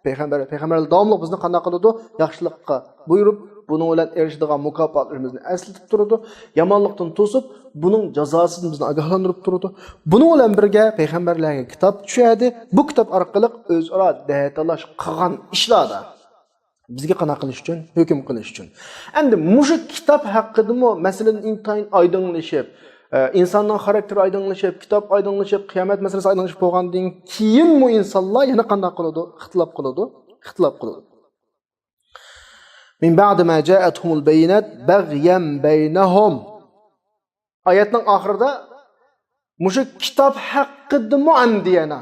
پەيغەمبەر، پەيغەمبەرلەر داۋاملىق بىزنى قانداق قىلىدۇ؟ ياخشىلىققا بۇيرۇپ، بۇنىڭ بىلەن ئېرىشىدىغان مۇكاپاتلىرىمىزنى ئەسلىتىپ تۇرىدۇ. يامانلىقتىن توسۇپ، بۇنىڭ جازاسىدىن بىزنى ئاگاھلاندۇرۇپ تۇرىدۇ. بۇنىڭ بىلەن بىرگە پەيغەمبەرلەرگە كىتاب چۈشەردى. بۇ كىتاب ئارقىلىق ئۆزئارا دەتالاش قىلغان ئىشلاردا بىزگە قانداق قىلىش ئۈچۈن؟ ھۆكۈم قىلىش ئۈچۈن. ئەمدى مۇشۇ كىتاب ھەققىدىمۇ مەسىلىدىن ئىنتايىن ئايدىڭلىشىپ، ئە، ئىنساننىڭ خاراكتېرى ئايدىڭلىشىپ، كىتاب ئايدىڭلىشىپ، قىيامەت مەسىلىسى ئايدىڭلىشىپ بولغاندىن كېيىنمۇ ئىنسانلار يەنە قانداق قىلىدۇ؟ ئىختىلاپ قىلىدۇ. ئىختىلاپ قىلىدۇ. مىن بەئدى ما جائەتھۇمۇل بەييىنات بەغيەن بەينەھۇم. ئايەتنىڭ ئاخىرىدا مۇشۇ كىتاب ھەققىدىمۇ ئەمدى يەنە،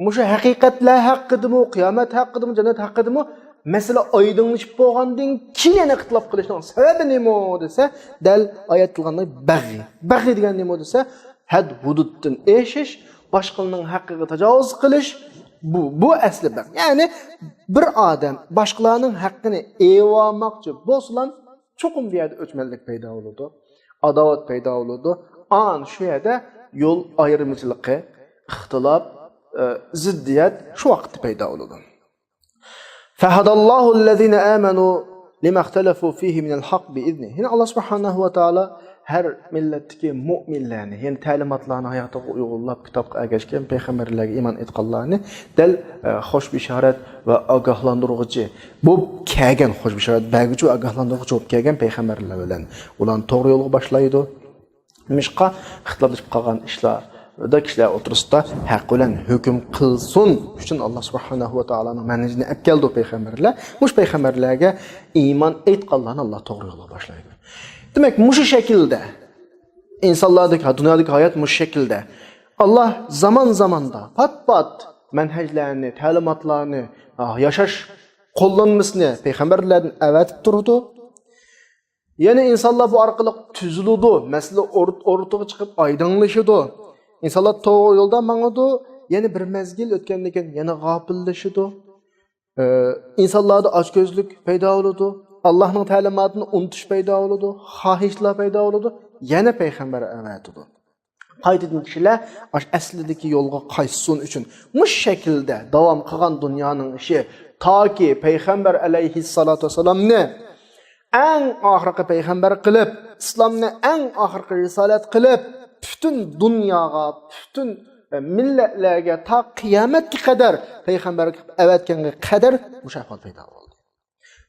مۇشۇ ھەقىقەتلەر ھەققىدىمۇ، قىيامەت ھەققىدىمۇ، جەننەت ھەققىدىمۇ مەسىلە ئايدىڭلىشىپ بولغاندىن كېيىن يەنە ئىختىلاپ قىلىشنىڭ سەۋەبى نېمە دېسە، دەل ئايەت قىلغاندا بەغي. بەغي دېگەن نېمە دېسە، ھەد ھۇدۇدتىن ئېشىش، باشقىلارنىڭ ھەققىگە تاجاۋۇز قىلىش، بۇ، بۇ ئەسلى بەغي. يەنى بىر ئادەم باشقىلارنىڭ ھەققىنى ئېۋالماقچى بولسىلا، چوقۇم بۇ يەردە ئۆچمەنلىك پەيدا بولىدۇ، ئاداۋەت پەيدا بولىدۇ. ئان شۇ يەردە يول ئايرىمىچىلىقى، ئىختىلاپ، ئە، زىددىيەت شۇ ۋاقىتتا پەيدا بولىدۇ. فهدى الله الذين آمنوا لما اختلفوا فيه من الحق بإذنه. يەنى ئاللا سۇبھانەھۇ ۋە تائالا ھەر مىللەتتىكى مۇئمىنلەرنى، يەنى تەلىماتلارنى ھاياتىغا ئۇيغۇنلاپ، كىتابقا ئەگەشكەن پەيغەمبەرلەرگە ئىمان ئېيتقانلارنى دەل، ئە، خوش بېشارەت ۋە ئاگاھلاندۇرغۇچى بولۇپ كەلگەن، خوش بېشارەت بەرگۈچى ۋە ئاگاھلاندۇرغۇچى بولۇپ كەلگەن پەيغەمبەرلەر بىلەن ئۇلارنى توغرا يولغا باشلايدۇ. نېمىشقا؟ ئىختىلاپلىشىپ قالغان ئىشلاردا كىشىلەر ئوتتۇرىسىدا ھەق بىلەن ھۆكۈم قىلسۇن ئۈچۈن ئاللا سۇبھانەھۇ ۋە تائالانىڭ مەنھىجىنى ئەپ كەلدى پەيغەمبەرلەر. مۇشۇ پەيغەمبەرلەرگە ئىمان ئېيتقانلارنى ئاللا توغرا يولغا باشلايدۇ. دېمەك، مۇشۇ شەكىلدە ئىنسانلاردىكى، دۇنيادىكى ھايات مۇشۇ شەكىلدە. ئاللا زامان-زاماندا پات-پات مەنھەجلەرنى، تەلىماتلارنى، ئا، ياشاش قوللانمىسىنى پەيغەمبەرلەردىن ئەۋەتىپ تۇرىدۇ. يەنى ئىنسانلار بۇ ئارقىلىق تۈزىلىدۇ، مەسىلە ئور-، ئورتىغا چىقىپ ئايدىڭلىشىدۇ. ئىنسانلار توغرا يولدا ماڭىدۇ، يەنە بىر مەزگىل ئۆتكەندىن كېيىن يەنە غاپىللىشىدۇ. ئە، ئىنسانلاردا ئاچكۆزلۈك پەيدا بولىدۇ، ئاللاھنىڭ تەلىماتىنى ئۇنتۇش پەيدا بولىدۇ، خاھىشلار پەيدا بولىدۇ، يەنە پەيغەمبەر ئەۋەتىدۇ. قايتىدىن كىشىلەر ئاشۇ ئەسلىدىكى يولغا قايتسۇن ئۈچۈن مۇشۇ شەكىلدە داۋام قىلغان دۇنيانىڭ ئىشى، تاكى پەيغەمبەر ئەلەيھىسسالاتۇ ۋەسسالامنى ئەڭ ئاخىرقى پەيغەمبەر قىلىپ، ئىسلامنى ئەڭ ئاخىرقى رىسالەت قىلىپ، پۈتۈن دۇنياغا، پۈتۈن، ئە، مىللەتلەرگە تا قىيامەتكە قەدەر پەيغەمبەر قىلىپ ئەۋەتكەنگە قەدەر مۇشۇ ئەھۋال پەيدا بولدى.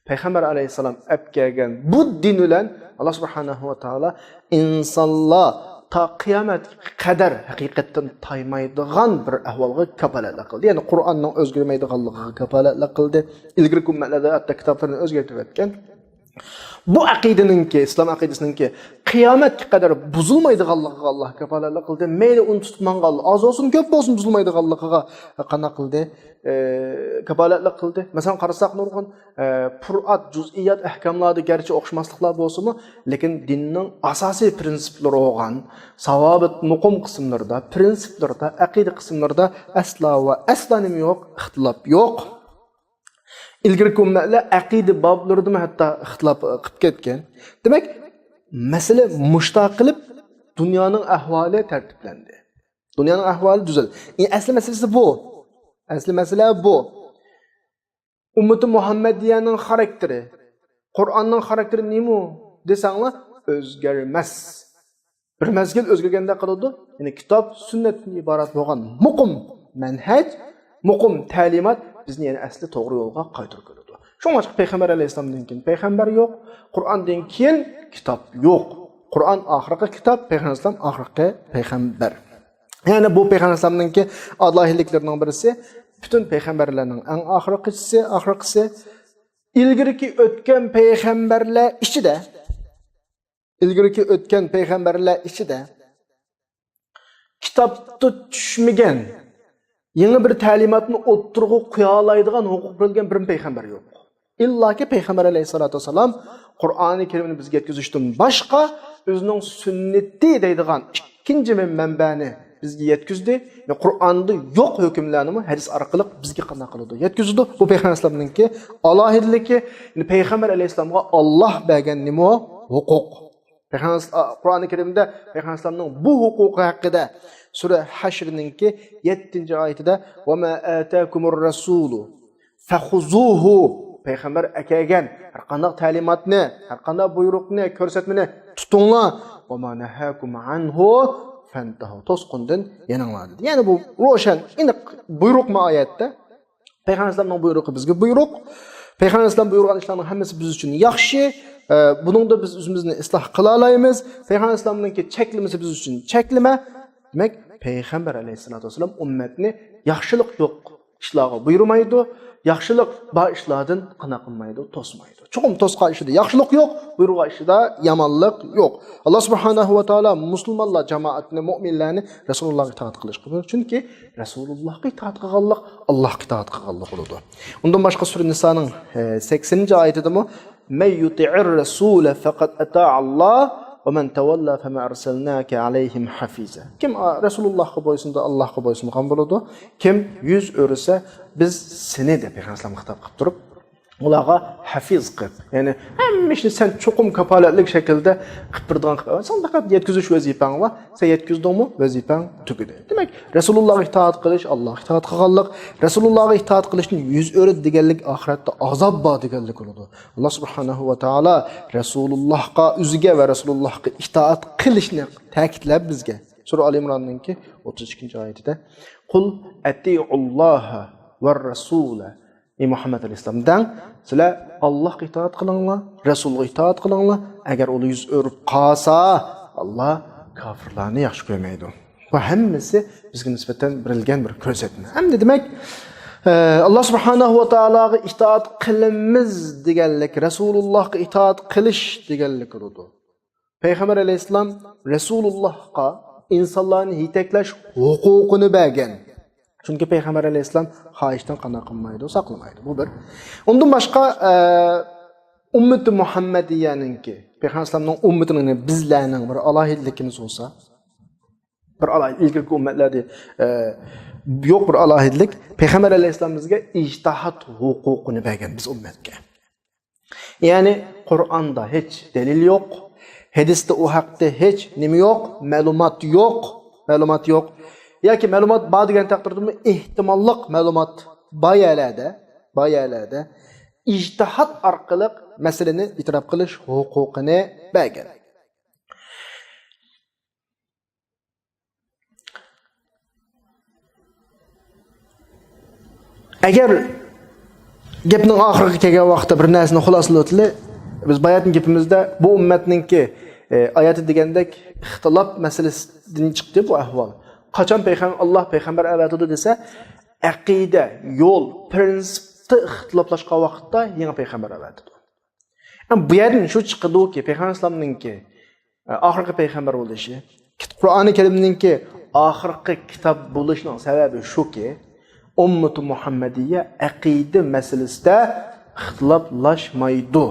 پەيغەمبەر ئەلەيھىسسالام ئەپ كەلگەن بۇ دىن بىلەن ئاللا سۇبھانەھۇ ۋە تائالا ئىنسانلار تا قىيامەتكە قەدەر ھەقىقەتتىن تايمايدىغان بىر ئەھۋالغا كاپالەتلىك قىلدى. يەنى قۇرئاننىڭ ئۆزگەرمەيدىغانلىقىغا كاپالەتلىك قىلدى. ئىلگىرىكى ئۈممەتلەردە ھەتتا كىتابلىرىنى ئۆزگەرتىۋەتكەن. بۇ ئەقىدىنىڭكى، ئىسلام ئەقىدىسىنىڭكى قىيامەتكە قەدەر بۇزۇلمايدىغانلىقىغا ئاللا كاپالەتلىك قىلدى. مەيلى ئۇنتۇلۇپ ماڭغان، ئاز بولسۇن، كۆپ بولسۇن، بۇزۇلمايدىغانلىقىغا قانداق قىلدى؟ ئى، كاپالەتلىك قىلدى. مەسىلەن، قارىساق نۇرغۇن، ئى، پۇرئات، جۇزئىيات، ئەھكاملاردا گەرچە ئوخشىماسلىقلار بولسىمۇ، لېكىن دىننىڭ ئاساسىي پرىنسىپلىرى بولغان ساۋابىت مۇقىم قىسىملىرىدا، پرىنسىپلىرىدا، ئەقىدە قىسىملىرىدا ئەسلا ۋە ئەسلا نېمە يوق؟ ئىختىلاپ يوق. ئىلگىرىكى ئۈممەتلەر ئەقىدە بابلىرىدىمۇ ھەتتا ئىختىلاپ قىلىپ كەتكەن. دېمەك، مەسىلە مۇشۇنداق قىلىپ دۇنيانىڭ ئەھۋالى تەرتىپلەندى. دۇنيانىڭ ئەھۋالى دۈزەلدى. ئەسلى مەسىلىسى بۇ. ئەسلى مەسىلە بۇ. ئۈممىتى مۇھەممەدىيەنىڭ خاراكتېرى، قۇرئاننىڭ خاراكتېرى نېمە دېسەڭلار، ئۆزگەرمەس. بىر مەزگىل ئۆزگەرگەندەك قىلىدۇ. يەنى كىتاب، سۈننەتتىن ئىبارەت بولغان مۇقىم مەنھەج، مۇقىم تەلىمات بىزنى يەنە ئەسلى توغرا يولغا قايتۇرۇپ كېلىدۇ. شۇڭلاشقا پەيغەمبەر ئەلەيھىسسالامدىن كېيىن پەيغەمبەر يوق، قۇرئاندىن كېيىن كىتاب يوق. قۇرئان ئاخىرقى كىتاب، پەيغەمبەر ئەلەيھىسسالام ئاخىرقى پەيغەمبەر. يەنى بۇ پەيغەمبەر ئەلەيھىسسالامنىڭكى ئالاھىدىلىكلىرىنىڭ بىرسى، پۈتۈن پەيغەمبەرلەرنىڭ ئەڭ ئاخىرقىسى، ئاخىرقىسى، ئىلگىرىكى ئۆتكەن پەيغەمبەرلەر ئىچىدە، ئىلگىرىكى ئۆتكەن پەيغەمبەرلەر ئىچىدە كىتابتا چۈشمىگەن، يېڭى بىر تەلىماتنى ئوتتۇرىغا قويالايدىغان ھوقۇق بېرىلگەن بىر پەيغەمبەر يوق. ئىللاكى پەيغەمبەر ئەلەيھىسسالاتۇ ۋەسسالام قۇرئانى كەرىمنى بىزگە يەتكۈزۈشتىن باشقا ئۆزىنىڭ سۈننىتى دەيدىغان ئىككىنچى بىر مەنبەنى بىزگە يەتكۈزدى. يەنى قۇرئاندا يوق ھۆكۈملەرنىمۇ ھەدىس ئارقىلىق بىزگە قانداق قىلىدۇ؟ يەتكۈزىدۇ. بۇ پەيغەمبەر ئەلەيھىسسالامنىڭكى ئالاھىدىلىكى، يەنى پەيغەمبەر ئەلەيھىسسالامغا ئاللاھ بەرگەن نېمە ھوقۇق؟ پەيغەمبەر، قۇرئانى كەرىمدە پەيغەمبەر ئەلەيھىسسالامنىڭ بۇ ھوقۇقى ھەققىدە سۈرە ھەشرنىڭكى يەتتىنچى ئايىتىدە، «ۋە ما ئاتاكۇمۇر رەسۇلۇ فەخۇزۇھۇ»، پەيغەمبەر ئەكەلگەن ھەر قانداق تەلىماتنى، ھەر قانداق بۇيرۇقنى، كۆرسەتمىنى تۇتۇڭلار. «ۋە ما نەھاكۇم ئەنھۇ فەنتەھۇ»، توسقۇندىن يېنىڭلار دېدى. يەنى بۇ روشەن، ئېنىق بۇيرۇقمۇ ئايەتتە؟ پەيغەمبەر ئەلەيھىسسالامنىڭ بۇيرۇقى بىزگە بۇيرۇق. پەيغەمبەر ئەلەيھىسسالام بۇيرۇغان ئىشلارنىڭ ھەممىسى بىز ئۈچۈن ياخشى. ئە، بۇنىڭدا بىز ئۆزىمىزنى ئىسلاھ قىلالايمىز. پەيغەمبەر ئەلەيھىسسالامنىڭكى چەكلىمىسى بىز ئۈچۈن چەكلىمە. دېمەك، پەيغەمبەر ئەلەيھىسسالاتۇ ۋەسسالام ئۈممەتنى ياخشىلىق يوق ئىشلارغا بۇيرۇمايدۇ، ياخشىلىق بار ئىشلاردىن قانداق قىلمايدۇ، توسمايدۇ. چوقۇم توسقان ئىشىدا ياخشىلىق يوق، بۇيرۇغان ئىشىدا يامانلىق يوق. ئاللاھ سۇبھانەھۇ ۋە تائالا مۇسۇلمانلار جامائىتىنى، مۇئمىنلەرنى رەسۇلۇللاھقا ئىتائەت قىلىشقا بۇيرۇدى. چۈنكى رەسۇلۇللاھقا ئىتائەت قىلغانلىق ئاللاھقا ئىتائەت قىلغانلىق بولىدۇ. ئۇندىن باشقا سۈرە نىسانىڭ، ئە، سەكسىنىنچى ئايىتىدىمۇ، «مەن يۇتىئىر رەسۇلە فەقەد ئەتائەللاھ ۋە مەن تەۋەللا فەمە ئەرسەلناكە ئەلەيھىم ھەفىزە.» كىم، ئا، رەسۇلۇللاھقا بويسۇنسا، ئاللاھقا بويسۇنغان بولىدۇ. كىم يۈز ئۆرۈسە، بىز سېنى، دەپ پەيغەمبەر ئەلەيھىسسالام خىتاب قىلىپ تۇرۇپ، ئۇلارغا ھەفىز قىپ، يەنى ھەممە ئىشنى سەن چوقۇم كاپالەتلىك شەكىلدە قىپ بېرىدىغان قىپ، سەن پەقەت يەتكۈزۈش ۋەزىپەڭ بار، سەن يەتكۈزدۈڭمۇ، ۋەزىپەڭ تۈگىدى. دېمەك، رەسۇلۇللاھقا ئىتائەت قىلىش، ئاللاھقا ئىتائەت قىلغانلىق، رەسۇلۇللاھقا ئىتائەت قىلىشتىن يۈز ئۆرۈ دېگەنلىك ئاخىرەتتە ئازاب بار دېگەنلىك بولىدۇ. ئاللاھ سۇبھانەھۇ ۋە تائالا رەسۇلۇللاھقا، ئۆزىگە ۋە رەسۇلۇللاھقا ئىتائەت قىلىشنى تەكىتلەپ بىزگە سۈرە ئال ئىمراننىڭكى ئوتتۇز ئىككىنچى ئايىتىدە، «قۇل ئەتىئۇللاھە ۋە رەسۇلە.» ئەي مۇھەممەد ئەلەيھىسسالام، دەڭ، سىلەر ئاللاھقا ئىتائەت قىلىڭلار، رەسۇلغا ئىتائەت قىلىڭلار. ئەگەر ئۇلار يۈز ئۆرۈپ قالسا، ئاللاھ كاپىرلارنى ياخشى كۆرمەيدۇ. بۇ ھەممىسى بىزگە نىسبەتەن بېرىلگەن بىر كۆرسەتمە. ئەمدى دېمەك، ئە، ئاللاھ سۇبھانەھۇ ۋە تائالاغا ئىتائەت قىلىمىز دېگەنلىك، رەسۇلۇللاھقا ئىتائەت قىلىش دېگەنلىك بولىدۇ. پەيغەمبەر ئەلەيھىسسالام رەسۇلۇللاھقا ئىنسانلارنى يېتەكلەش ھوقۇقىنى بەرگەن. چۈنكى پەيغەمبەر ئەلەيھىسسالام خاھىشتىن قانداق قىلمايدۇ، ساقلىمايدۇ. بۇ بىر. ئۇندىن باشقا، ئە، ئۈممىتى مۇھەممەدىيەنىڭكى، پەيغەمبەر ئەلەيھىسسالامنىڭ ئۈممىتىنىڭ بىزلەرنىڭ بىر ئالاھىدىلىكىمىز بولسا، بىر ئالاھىدە، ئىلگىرىكى ئۈممەتلەردە، ئە، يوق بىر ئالاھىدىلىك، پەيغەمبەر ئەلەيھىسسالام بىزگە ئىجتىھاد ھوقۇقىنى بەرگەن بىز ئۈممەتكە. يەنى قۇرئاندا ھېچ دەلىل يوق، ھەدىستە ئۇ ھەقتە ھېچ نېمە يوق، مەلۇمات يوق، مەلۇمات يوق. ياكى مەلۇمات بار دېگەن تەقدىردىمۇ ئېھتىماللىق مەلۇمات بار يەرلەردە، بار يەرلەردە ئىجتىھاد ئارقىلىق مەسىلىنى ئېتىراپ قىلىش ھوقۇقىنى بەرگەن. ئەگەر گەپنىڭ ئاخىرىغا كەلگەن ۋاقىتتا بىر نەرسىنى خۇلاسىلىۋېتىلى، بىز باياتىن گېپىمىزدە بۇ ئۈممەتنىڭكى، ئە، ئايەتتە دېگەندەك ئىختىلاپ مەسىلىسىدىن چىقتى بۇ ئەھۋال. قاچان پەيغەم-، ئاللاھ پەيغەمبەر ئەۋەتىدۇ دېسە، ئەقىدە، يول، پرىنسىپتا ئىختىلاپلاشقان ۋاقىتتا يېڭى پەيغەمبەر ئەۋەتىدۇ. ئەم، بۇ يەردىن شۇ چىقىدۇكى، پەيغەمبەر ئەلەيھىسسالامنىڭكى، ئە، ئاخىرقى پەيغەمبەر بولۇشى، كىت-، قۇرئانى كەرىمنىڭكى ئاخىرقى كىتاب بولۇشىنىڭ سەۋەبى شۇكى، ئۈممىتى مۇھەممەدىيە ئەقىدە مەسىلىسىدە ئىختىلاپلاشمايدۇ.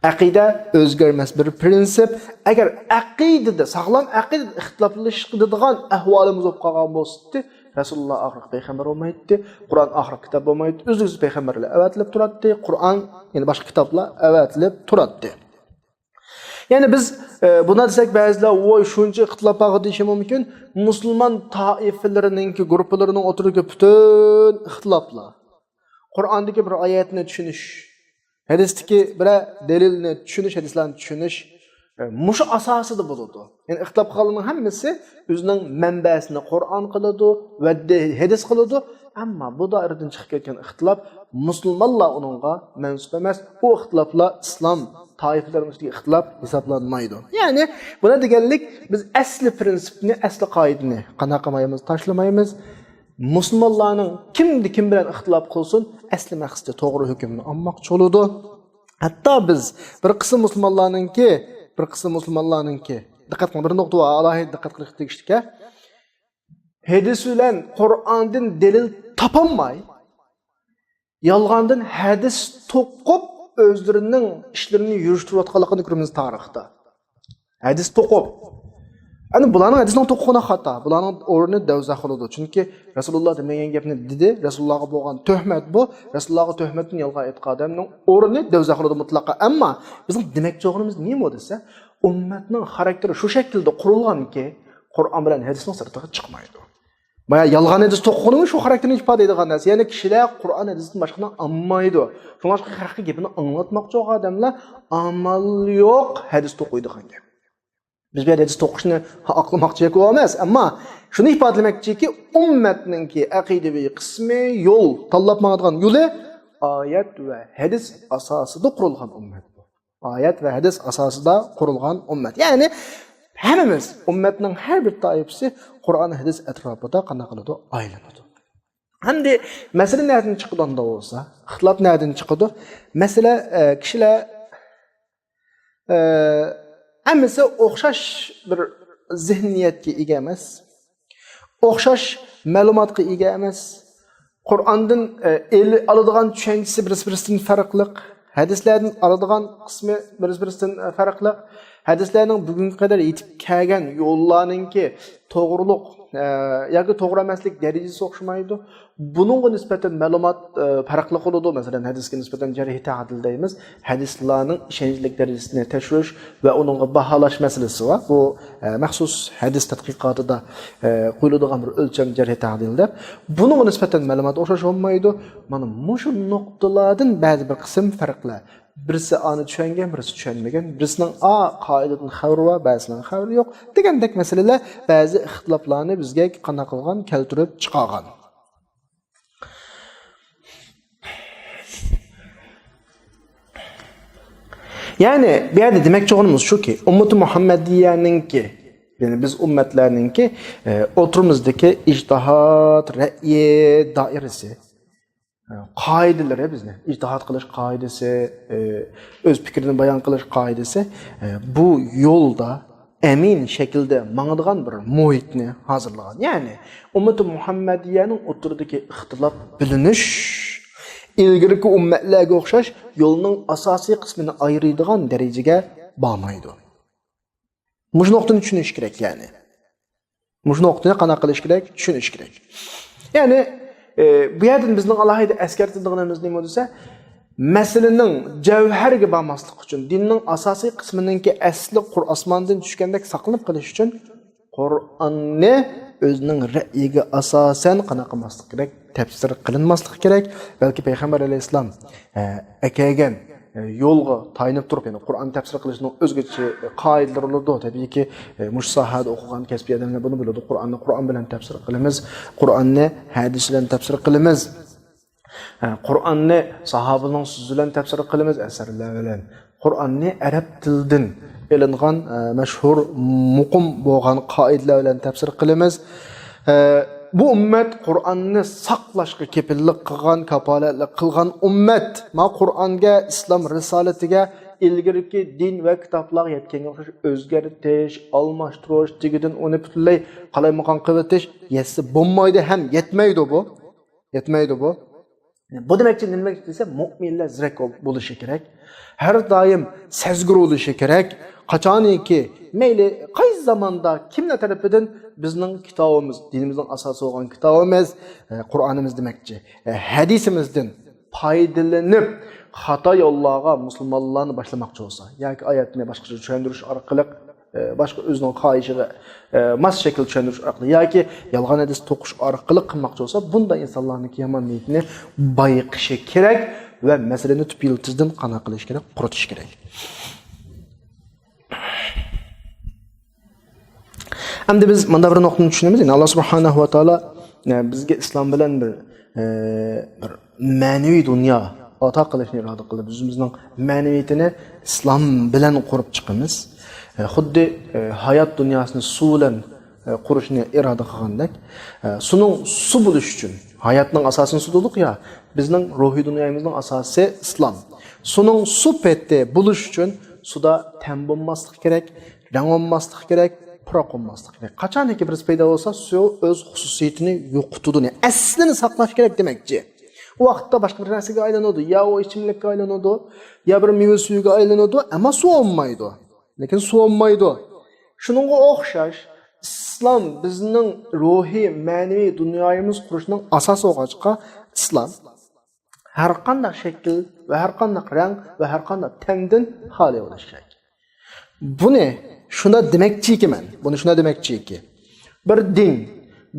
ئەقىدە ئۆزگەرمەس بىر پرىنسىپ. ئەگەر ئەقىدىدە، ساغلام ئەقىدىدە ئىختىلاپلىشىدىغان ئەھۋالىمىز بولۇپ قالغان بولسىدى، رەسۇلۇللا ئاخىرقى پەيغەمبەر بولمايتتى، قۇرئان ئاخىرقى كىتاب بولمايتتى، ئۆزلۈكسىز پەيغەمبەرلەر ئەۋەتىلىپ تۇراتتى، قۇرئان، يەنى باشقا كىتابلار ئەۋەتىلىپ تۇراتتى. يەنى بىز، ئە، بۇنداق دېسەك، بەزىلەر، «ۋوي، شۇنچە ئىختىلاپ بارغۇ» دېيىشى مۇمكىن. مۇسۇلمان تائىپىلىرىنىڭكى، گۇرۇپپىلىرىنىڭ ئوتتۇرىدىكى پۈتۈن ئىختىلاپلار، قۇرئاندىكى بىر ئايەتنى چۈشىنىش، ھەدىستىكى بىرەر دەلىلنى چۈشىنىش، ھەدىسلەرنى چۈشىنىش، مۇشۇ ئاساسىدا بولىدۇ. يەنى ئىختىلاپ قىلغانلارنىڭ ھەممىسى ئۆزىنىڭ مەنبەسىنى قۇرئان قىلىدۇ ۋە دە-، ھەدىس قىلىدۇ. ئەمما بۇ دائىرىدىن چىقىپ كەتكەن ئىختىلاپ مۇسۇلمانلار ئۇنىڭغا مەنسۇپ ئەمەس. ئۇ ئىختىلاپلار ئىسلام تائىپىلىرىنىڭ ئىچىدىكى ئىختىلاپ ھېسابلانمايدۇ. يەنى بۇنى دېگەنلىك بىز ئەسلى پرىنسىپنى، ئەسلى قائىدىنى قانداق قىلمايمىز، تاشلىمايمىز. مۇسۇلمانلارنىڭ كىمدە كىم بىلەن ئىختىلاپ قىلسۇن، ئەسلى مەقسىتى توغرا ھۆكۈمنى ئالماقچى بولىدۇ. ھەتتا بىز بىر قىسىم مۇسۇلمانلارنىڭكى، بىر قىسىم مۇسۇلمانلارنىڭكى، دىققەت قىلىڭ، بىر نۇقتا بار، ئالاھىدە دىققەت قىلىش تېگىشلىك. ھەدىس بىلەن قۇرئاندىن دەلىل تاپالماي، يالغاندىن ھەدىس توقۇپ، ئۆزلىرىنىڭ ئىشلىرىنى يۈرۈشتۈرۈۋاتقانلىقىنى كۆرىمىز تارىختا. ھەدىس توقۇپ. ئەنە بۇلارنىڭ ھەدىسنىڭ توقۇغىنى خاتا. بۇلارنىڭ ئورنى دەۋزەخ بولىدۇ. چۈنكى رەسۇلۇللا دېمىگەن گەپنى دېدى. رەسۇلۇللاغا بولغان تۆھمەت بۇ. رەسۇلۇللاغا تۆھمەتتىن يالغان ئېيتقان ئادەمنىڭ ئورنى دەۋزەخ بولىدۇ مۇتلەقا. ئەمما بىزنىڭ دېمەكچى بولغىنىمىز نېمە دېسە، ئۈممەتنىڭ خاراكتېرى شۇ شەكىلدە قۇرۇلغانكى، قۇرئان بىلەن ھەدىسنىڭ سىرتىغا چىقمايدۇ. بايا يالغان ھەدىس توقۇغىنىمۇ شۇ خاراكتېرنى ئىپادىلەيدىغان نەرسە. يەنى كىشىلەر قۇرئان ھەدىستىن باشقىنى ئاڭلىمايدۇ. شۇڭلاشقا خەققە گېپىنى ئاڭلاتماقچى بولغان ئادەملەر ئامال يوق ھەدىس توقۇيدىغان گەپ. بىز بۇ يەردە ھەدىس توقۇشنى ھە-، ئاقلىماقچى ياكى ئەمەس، ئەمما شۇنى ئىپادىلىمەكچىكى، ئۈممەتنىڭكى ئەقىدىۋى قىسمى يول تاللاپ ماڭىدىغان يولى ئايەت ۋە ھەدىس ئاساسىدا قۇرۇلغان ئۈممەت بۇ. ئايەت ۋە ھەدىس ئاساسىدا قۇرۇلغان ئۈممەت. يەنى ھەممىمىز، ئۈممەتنىڭ ھەر بىر تائىپىسى قۇرئان، ھەدىس ئەتراپىدا قانداق قىلىدۇ؟ ئايلىنىدۇ. ئەمدى مەسىلە نەدىن چىقىدۇ ئۇنداق بولسا؟ ئىختىلاپ نەدىن چىقىدۇ؟ مەسىلە، ئە، كىشىلەر، ئە، ھەممىسى ئوخشاش بىر زېھنىيەتكە ئىگە ئەمەس. ئوخشاش مەلۇماتقا ئىگە ئەمەس. قۇرئاندىن، ئە، ئېلى-، ئالىدىغان چۈشەنچىسى بىرسى-بىرسىدىن پەرقلىق. ھەدىسلەردىن ئالىدىغان قىسمى بىرسى-بىرسىدىن، ئە، پەرقلىق. ھەدىسلەرنىڭ بۈگۈنگە قەدەر يېتىپ كەلگەن يوللارنىڭكى توغرىلىق، ئە، ياكى توغرا ئەمەسلىك دەرىجىسى ئوخشىمايدۇ. بۇنىڭغا نىسبەتەن مەلۇمات، ئە، پەرقلىق بولىدۇ. مەسىلەن، ھەدىسكە نىسبەتەن جەرھى تەدىل دەيمىز. ھەدىسلەرنىڭ ئىشەنچلىك دەرىجىسىنى تەكشۈرۈش ۋە ئۇنىڭغا باھالاش مەسىلىسى بار. بۇ، ئە، مەخسۇس ھەدىس تەتقىقاتىدا، ئە، قويۇلىدىغان بىر ئۆلچەم جەرھى تەدىل دەپ. بۇنىڭغا نىسبەتەن مەلۇمات ئوخشاش بولمايدۇ. مانا مۇشۇ نۇقتىلاردىن بەزى بىر قىسىم پەرقلەر. بىرسى ئانى چۈشەنگەن، بىرسى چۈشەنمىگەن، بىرسىنىڭ ئا قائىدىدىن خەۋىرى بار، بەزىسىنىڭ خەۋىرى يوق دېگەندەك مەسىلىلەر بەزى ئىختىلاپلارنى بىزگە قانداق قىلغان، كەلتۈرۈپ چىقارغان. يەنى بۇ يەردە دېمەكچى بولغىنىمىز شۇكى، ئۈممىتى مۇھەممەدىيەنىڭكى، يەنى بىز ئۈممەتلەرنىڭكى، ئە، ئوتتۇرىمىزدىكى ئىجتىھاد، رەئيى دائىرىسى، ئە، قائىدىلىرى بىزنى، ئىجتىھاد قىلىش قائىدىسى، ئە، ئۆز پىكرىنى بايان قىلىش قائىدىسى، ئە، بۇ يولدا ئەمىن شەكىلدە ماڭىدىغان بىر مۇھىتنى ھازىرلىغان. يەنى ئۈممىتى مۇھەممەدىيەنىڭ ئوتتۇرىدىكى ئىختىلاپ بىلىنىش ئىلگىرىكى ئۈممەتلەرگە ئوخشاش يولنىڭ ئاساسىي قىسمىنى ئايرىيدىغان دەرىجىگە بارمايدۇ. مۇشۇ نۇقتىنى چۈشىنىش كېرەك، يەنى. مۇشۇ نۇقتىنى قانداق قىلىش كېرەك؟ چۈشىنىش كېرەك. يەنى، ئى، بۇ يەردىن بىزنىڭ ئالاھىدە ئەسكەرتىدىغىنىمىز نېمە دېسە، مەسىلىنىڭ جەۋھەرگە بارماسلىق ئۈچۈن، دىننىڭ ئاساسىي قىسمىنىڭكى ئەسلى قۇر ئاسماندىن چۈشكەندەك ساقلىنىپ قېلىش ئۈچۈن قۇرئاننى ئۆزىنىڭ رەئيىگە ئاساسەن قانداق قىلماسلىق كېرەك؟ تەپسىر قىلىنماسلىقى كېرەك. بەلكى پەيغەمبەر ئەلەيھىسسالام، ئە، ئەكەلگەن، ئە، يولغا تايىنىپ تۇرۇپ، يەنى قۇرئان تەپسىر قىلىشنىڭ ئۆزگىچە، ئە، قائىدىلىرى بولىدۇ. تەبىئىيكى، ئە، مۇشۇ ساھەدە ئوقۇغان كەسپىي ئادەملەر بۇنى بىلىدۇ. قۇرئاننى قۇرئان بىلەن تەپسىر قىلىمىز، قۇرئاننى ھەدىس بىلەن تەپسىر قىلىمىز. ئە، قۇرئاننى ساھابىنىڭ سۆزى بىلەن تەپسىر قىلىمىز، ئەسەرلەر بىلەن. قۇرئاننى ئەرەب تىلىدىن ئېلىنغان، ئە، مەشھۇر، مۇقىم بولغان قائىدىلەر بىلەن تەپسىر قىلىمىز. ئە، بۇ ئۈممەت قۇرئاننى ساقلاشقا كېپىللىك قىلغان، كاپالەتلىك قىلغان ئۈممەت. ما قۇرئانغا، ئىسلام رىسالىتىگە ئىلگىرىكى دىن ۋە كىتابلارغا يەتكەنگە ئوخشاش ئۆزگەرتىش، ئالماشتۇرۇش، تېگىدىن ئۇنى پۈتۈنلەي قالايمىقان قىلىۋېتىش يەتسە بولمايدۇ ھەم يەتمەيدۇ بۇ. يەتمەيدۇ بۇ. بۇ دېمەكچى، نېمە دېمەكچى دېسە، مۇئمىنلەر زېرەك بولۇشى كېرەك. ھەر دائىم سەزگۈر بولۇشى كېرەك. قاچانكى، مەيلى قايسى زاماندا، كىملەر تەرىپىدىن بىزنىڭ كىتابىمىز، دىنىمىزنىڭ ئاساسى بولغان كىتابىمىز، ئە، قۇرئانىمىز دېمەكچى، ئە، ھەدىسىمىزدىن پايدىلىنىپ، خاتا يوللارغا مۇسۇلمانلارنى باشلىماقچى بولسا، ياكى ئايەتنى باشقىچە چۈشەندۈرۈش ئارقىلىق، ئە، باشقا ئۆزىنىڭ خاھىشىغا، ئە، ماس شەكىلدە چۈشەندۈرۈش ئارقىلىق ياكى يالغان ھەدىس توقۇش ئارقىلىق قىلماقچى بولسا، بۇنداق ئىنسانلارنىڭكى يامان نىيىتىنى بايقىشى كېرەك ۋە مەسىلىنى تۈپ يىلتىزىدىن قانداق قىلىش كېرەك؟ قۇرۇتۇش كېرەك. ئەمدى بىز مۇنداق بىر نۇقتىنى چۈشىنىمىز. يەنى، ئاللا سۇبھانەھۇ ۋە تائالا، ئە، بىزگە ئىسلام بىلەن بىر، ئە، بىر مەنىۋى دۇنيا ئاتا قىلىشنى ئىرادە قىلدى. بىز ئۆزىمىزنىڭ مەنىۋىيىتىنى ئىسلام بىلەن قۇرۇپ چىقىمىز. ئە، خۇددى، ئە، ھايات دۇنياسىنى سۇ بىلەن، ئە، قۇرۇشنى ئىرادە قىلغاندەك، ئە، سۇنىڭ سۇ بولۇشى ئۈچۈن، ھاياتنىڭ ئاساسىنى سۇ دېدۇق يا، بىزنىڭ روھىي دۇنيايىمىزنىڭ ئاساسى ئىسلام. سۇنىڭ سۇ پېتى بولۇش ئۈچۈن سۇدا تەم بولماسلىقى كېرەك، رەڭ بولماسلىقى كېرەك، پۇراق بولماسلىقى كېرەك. قاچانكى بىرسى پەيدا بولسا، سۇ ئۆز خۇسۇسىيىتىنى يوقىتىدۇ، يەنى ئەسلىنى ساقلاش كېرەك دېمەكچى. ئۇ ۋاقىتتا باشقا بىر نەرسىگە ئايلىنىدۇ، يا ئۇ ئىچىملىككە ئايلىنىدۇ، يا بىر مېۋە سۈيىگە ئايلىنىدۇ، ئەمما سۇ بولمايدۇ. لېكىن سۇ بولمايدۇ. شۇنىڭغا ئوخشاش، ئىسلام بىزنىڭ روھىي، مەنىۋى دۇنيايىمىز قۇرۇشنىڭ ئاساسى بولغاچقا، ئىسلام ھەر قانداق شەكىل ۋە ھەر قانداق رەڭ ۋە ھەر قانداق تەندىن خالىي بولۇشى كېرەك. بۇنى شۇنداق دېمەكچىكى مەن، بۇنى شۇنداق دېمەكچىكى، بىر دىن،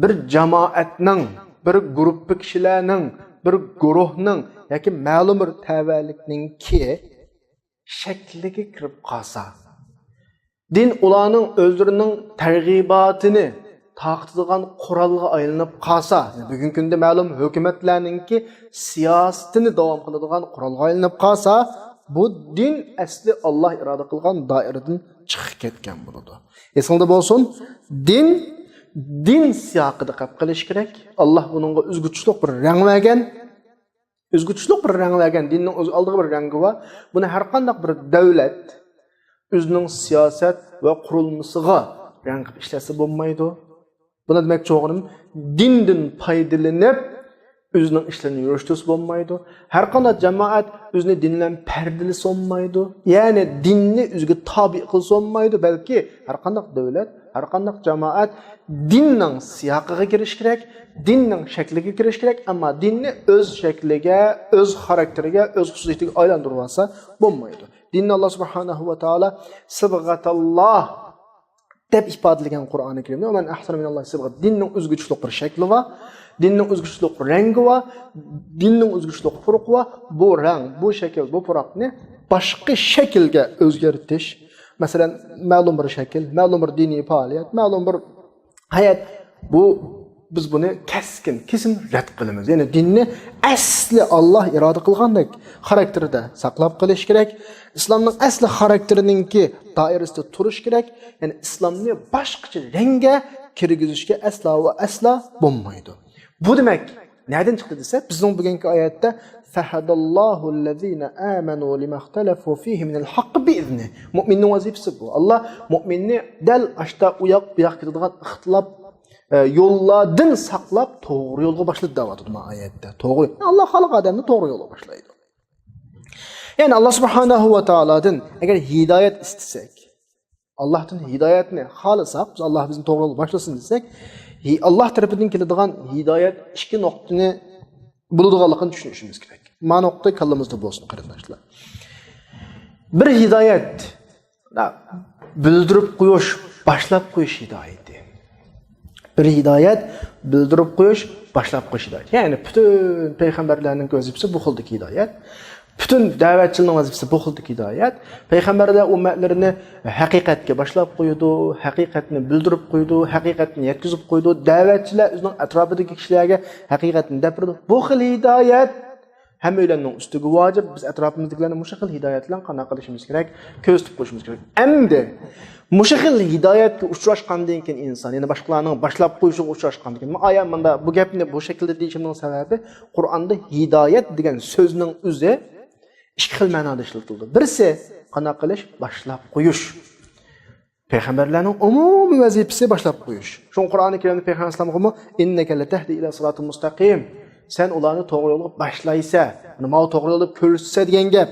بىر جامائەتنىڭ، بىر گۇرۇپپا كىشىلەرنىڭ، بىر گۇرۇھنىڭ ياكى مەلۇم بىر تەۋەلىكنىڭكى شەكلىگە كىرىپ قالسا، دىن ئۇلارنىڭ ئۆزلىرىنىڭ تەرغىباتىنى تارقىتىدىغان قورالغا ئايلىنىپ قالسا، بۈگۈنكى كۈندە مەلۇم ھۆكۈمەتلەرنىڭكى سىياسىتىنى داۋام قىلىدىغان قورالغا ئايلىنىپ قالسا، بۇ دىن ئەسلى ئاللا ئىرادە قىلغان دائىرىدىن چىقىپ كەتكەن بولىدۇ. ئېسىڭدە بولسۇن، دىن، دىن سىياقىدا قېلىپ قېلىشى كېرەك. ئاللا بۇنىڭغا ئۆزگىچىلىك بىر رەڭ بەرگەن. ئۆزگىچىلىك بىر رەڭ بەرگەن، دىننىڭ ئۆز ئالدىغا بىر رەڭگى بار. بۇنى ھەر قانداق بىر دۆلەت ئۆزىنىڭ سىياسەت ۋە قۇرۇلمىسىغا رەڭ قىلىپ ئىشلەتسە بولمايدۇ. بۇنى دېمەكچى بولغىنىم، دىندىن پايدىلىنىپ ئۆزىنىڭ ئىشلىرىنى يۈرۈشتۈرسە بولمايدۇ. ھەر قانداق جامائەت ئۆزىنى دىن بىلەن پەردىلىسە بولمايدۇ. يەنى دىننى ئۆزىگە تابىئ قىلسا بولمايدۇ، بەلكى ھەر قانداق دۆلەت، ھەر قانداق جامائەت دىننىڭ سىياقىغا كىرىشى كېرەك، دىننىڭ شەكلىگە كىرىشى كېرەك، ئەمما دىننى ئۆز شەكلىگە، ئۆز خاراكتېرىگە، ئۆز خۇسۇسىيىتىگە ئايلاندۇرۇۋالسا بولمايدۇ. دىننى ئاللا سۇبھانەھۇ ۋە تائالا سىبغەتاللا دەپ ئىپادىلىگەن قۇرئانى كەرىمدە، «ۋە مەن ئەھسەنۇ مىنەللاھى سىبغە». دىننىڭ ئۆزگىچىلىك بىر شەكلى بار، دىننىڭ ئۆزگىچىلىك بىر رەڭگى بار، دىننىڭ ئۆزگىچىلىك پۇرىقى بار. بۇ رەڭ، بۇ شەكىل، بۇ پۇراقنى باشقا شەكىلگە ئۆزگەرتىش، مەسىلەن، مەلۇم بىر شەكىل، مەلۇم بىر دىنىي پائالىيەت، مەلۇم بىر ھايات، بۇ، بىز بۇنى كەسكىن، كېسىن رەت قىلىمىز. يەنى دىننى ئەسلى ئاللا ئىرادە قىلغاندەك خاراكتېرىدە ساقلاپ قېلىش كېرەك. ئىسلامنىڭ ئەسلى خاراكتېرىنىڭكى دائىرىسىدە تۇرۇش كېرەك. يەنى ئىسلامنى باشقىچە رەڭگە كىرگۈزۈشكە ئەسلا ۋە ئەسلا بولمايدۇ. بۇ دېمەك، نەدىن چىقتى دېسە، بىزنىڭ بۈگۈنكى ئايەتتە، «فەھەدەللاھۇللەزىنە ئامەنۇ لىمەختەلەفۇ فىھى مىنەل ھەققى بىئىزنى». مۆمىننىڭ ۋەزىپىسى بۇ. ئاللا مۆمىننى دەل ئاشتا ئۇ ياق، بۇ ياق كېتىدىغان ئىختىلاپ، ئە، يوللاردىن ساقلاپ، توغرا يولغا باشلىدى دەۋاتىدۇ مانا ئايەتتە. توغرا، ئاللا خالىغان ئادەمنى توغرا يولغا باشلايدۇ. يەنى ئاللا سۇبھانەھۇ ۋە تائالادىن ئەگەر ھىدايەت ئىستىسەك، ئاللاھتىن ھىدايەتنى خالىساق، بىز، «ئاللا بىزنى توغرا يولغا باشلىسۇن» دېسەك، ھى-، ئاللا تەرىپىدىن كېلىدىغان ھىدايەت ئىككى نۇقتىنى بولىدىغانلىقىنى چۈشىنىشىمىز كېرەك. ما نۇقتا كاللىمىزدا بولسۇن، قېرىنداشلار. بىر ھىدايەت، بىلدۈرۈپ قويۇش، باشلاپ قويۇش ھىدايىتى. بىر ھىدايەت، بىلدۈرۈپ قويۇش، باشلاپ قويۇش ھىدايىتى. يەنى پۈتۈن پەيغەمبەرلەرنىڭ ۋەزىپىسى بۇ خىلدىكى ھىدايەت. پۈتۈن دەۋەتچىلەرنىڭ ۋەزىپىسى بۇ خىلدىكى ھىدايەت. پەيغەمبەرلەر ئۈممەتلىرىنى ھەقىقەتكە باشلاپ قويىدۇ، ھەقىقەتنى بىلدۈرۈپ قويىدۇ، ھەقىقەتنى يەتكۈزۈپ قويىدۇ. دەۋەتچىلەر ئۆزىنىڭ ئەتراپىدىكى كىشىلەرگە ھەقىقەتنى دەپ بېرىدۇ. بۇ خىل ھىدايەت ھەممەيلەننىڭ ئۈستىگە ۋاجىپ. بىز ئەتراپىمىزدىكىلەرنى مۇشۇ خىل ھىدايەت بىلەن قانداق قىلىشىمىز كېرەك؟ كۆرسىتىپ قويۇشىمىز كېرەك. ئەمدى مۇشۇ خىل ھىدايەتكە ئۇچراشقاندىن كېيىن ئىنسان، يەنى باشقىلارنىڭ باشلاپ قويۇشىغا ئۇچراشقاندىن كېيىن، مانا ئايا مۇندا بۇ گەپنى بۇ شەكىلدە دېيىشىمنىڭ سەۋەبى، قۇرئاندا ھىدايەت دېگەن سۆزنىڭ ئۆزى ئىككى خىل مەنادا ئىشلىتىلىدۇ. بىرسى، قانداق قىلىش؟ باشلاپ قويۇش. پەيغەمبەرلەرنىڭ ئومۇمىي ۋەزىپىسى باشلاپ قويۇش. شۇڭا قۇرئانى كەرىمدە پەيغەمبەر ئەلەيھىسسالامغىمۇ، «ئىننەكە لەتەھدى ئىلە سىراتىن مۇستەقىم». سەن ئۇلارنى توغرا يولغا باشلايسەن. مانا ماۋۇ توغرا يول دەپ كۆرسىتىسەن دېگەن گەپ.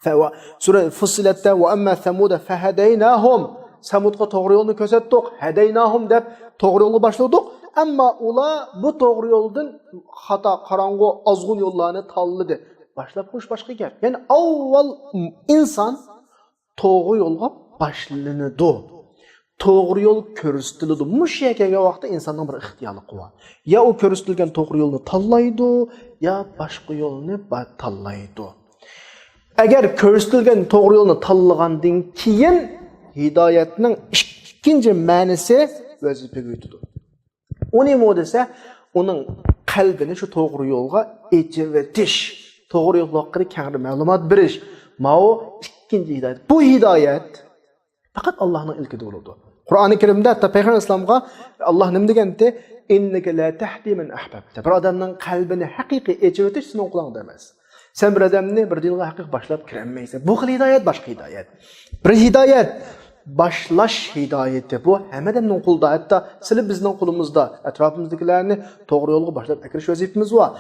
فە-، ۋە-، سۈرە فۇسسىلەتتە، «ۋە ئەممە سەمۇدە فەھەدەيناھۇم». سەمۇدقا توغرا يولنى كۆرسەتتۇق. «ھەدەيناھۇم» دەپ توغرا يولغا باشلىدۇق. ئەمما ئۇلار بۇ توغرا يولدىن خاتا، قاراڭغۇ، ئازغۇن يوللارنى تاللىدى. باشلاپ قويۇش باشقا گەپ. يەنى ئاۋۋال ئىنسان توغرا يولغا باشلىنىدۇ. توغرا يول كۆرسىتىلىدۇ. مۇشۇ يەرگە كەلگەن ۋاقىتتا ئىنساننىڭ بىر ئىختىيارلىقى بار. يا ئۇ كۆرسىتىلگەن توغرا يولنى تاللايدۇ، يا باشقا يولنى با-، تاللايدۇ. ئەگەر كۆرسىتىلگەن توغرا يولنى تاللىغاندىن كېيىن، ھىدايەتنىڭ ئىككىنچى مەنىسى ۋەزىپىگە ئۆتىدۇ. ئۇ نېمە دېسە، ئۇنىڭ قەلبىنى شۇ توغرا يولغا ئېچىۋېتىش، توغرا يول ھەققىدە كەڭرى مەلۇمات بېرىش. ماۋۇ ئىككىنچى ھىدايەت. بۇ ھىدايەت پەقەت ئاللاھنىڭ ئىلكىدە بولىدۇ. قۇرئانى كەرىمدە ھەتتا پەيغەمبەر ئەلەيھىسسالامغا ئاللاھ نېمە دېگەنتى؟ «ئىننەكە لا تەھدى مەن ئەھبەبتە.» بىر ئادەمنىڭ قەلبىنى ھەقىقىي ئېچىۋېتىش سېنىڭ قولۇڭدا ئەمەس. سەن بىر ئادەمنى بىر دىنغا ھەقىقىي باشلاپ كىرەلمەيسەن. بۇ خىل ھىدايەت باشقا ھىدايەت. بىر ھىدايەت، باشلاش ھىدايىتى، بۇ ھەممە ئادەمنىڭ قولىدا، ھەتتا سىلى بىزنىڭ قولىمىزدا، ئەتراپىمىزدىكىلەرنى توغرا يولغا باشلاپ ئەكىرىش ۋەزىپىمىز بار.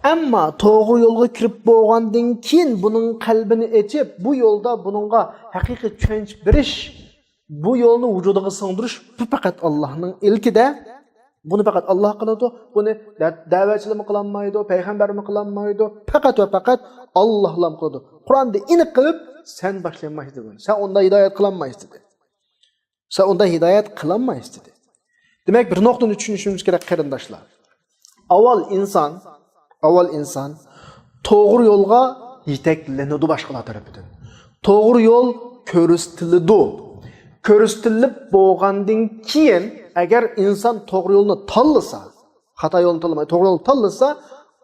ئەمما توغرا يولغا كىرىپ بولغاندىن كېيىن بۇنىڭ قەلبىنى ئېچىپ، بۇ يولدا بۇنىڭغا ھەقىقىي چۈشەنچە بېرىش، بۇ يولنى ۋۇجۇدىغا سىڭدۈرۈش، بۇ پەقەت ئاللاھنىڭ ئىلكىدە. بۇنى پەقەت ئاللاھ قىلىدۇ. بۇنى دە-، دەۋەچىلىرمۇ قىلالمايدۇ، پەيغەمبەرمۇ قىلالمايدۇ. پەقەت ۋە پەقەت ئاللاھلام قىلىدۇ. قۇرئاندا ئېنىق قىلىپ، سەن باشلىيالمايسەن دېدى. سەن ئۇنداق ھىدايەت قىلالمايسەن دېدى. سەن ئۇنداق ھىدايەت قىلالمايسەن دېدى. دېمەك، بىر نۇقتىنى چۈشىنىشىمىز كېرەك، قېرىنداشلار. ئاۋۋال ئىنسان، ئاۋۋال ئىنسان توغرا يولغا يېتەكلىنىدۇ باشقىلار تەرىپىدىن. توغرا يول كۆرسىتىلىدۇ. كۆرسىتىلىپ بولغاندىن كېيىن، ئەگەر ئىنسان توغرا يولنى تاللىسا، خاتا يولنى تاللىماي، توغرا يولنى تاللىسا،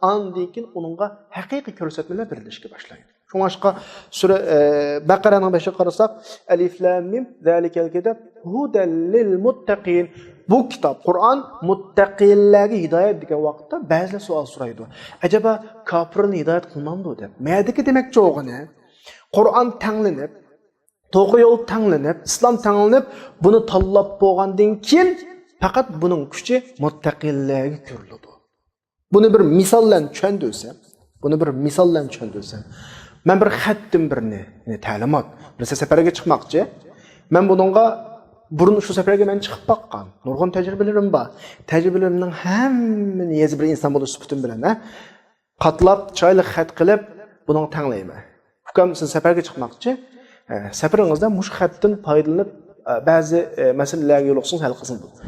ئاندىن كېيىن ئۇنىڭغا ھەقىقىي كۆرسەتمىلەر بېرىلىشكە باشلايدۇ. شۇڭلاشقا سۈرە، ئە، بەقەرەنىڭ بېشىغا قارىساق، «ئەلىف لام مىم، زالىكەل كىتاب، ھۇدەل لىل مۇتتەقىن.» بۇ كىتاب، قۇرئان مۇتتەقىنلەرگە ھىدايەت دېگەن ۋاقىتتا بەزىلەر سوئال سورايدۇ. ئەجەبا كاپىرنى ھىدايەت قىلمامدۇ دەپ. مەدىكى دېمەكچى بولغىنى، قۇرئان تەڭلىنىپ، توغرا يول تەڭلىنىپ، ئىسلام تەڭلىنىپ، بۇنى تاللاپ بولغاندىن كېيىن پەقەت بۇنىڭ كۈچى مۇتتەقىنلەرگە كۆرۈلىدۇ. بۇنى بىر مىسال بىلەن چۈشەندۈرسەم، بۇنى بىر مىسال بىلەن چۈشەندۈرسەم، مەن بىر خەتتىن بىرنى، يەنى تەلىمات، بىرسى سەپەرگە چىقماقچى. مەن بۇنىڭغا بۇرۇن شۇ سەپەرگە مەن چىقىپ باققان، نۇرغۇن تەجرىبىلىرىم بار. تەجرىبىلىرىمنىڭ ھەممىنى يېزىپ، بىر ئىنسان بولۇش سۈپىتىم بىلەن، ھە، قاتلاپ، چىرايلىق خەت قىلىپ، بۇنىڭغا تەڭلەيمەن. ئۇكام، سىز سەپەرگە چىقماقچى. ئە، سەپىرىڭىزدە مۇشۇ خەتتىن پايدىلىنىپ، ئە، بەزى، ئە، مەسىلىلەرگە يولۇقسىڭىز ھەل قىلسىڭىز بولىدۇ.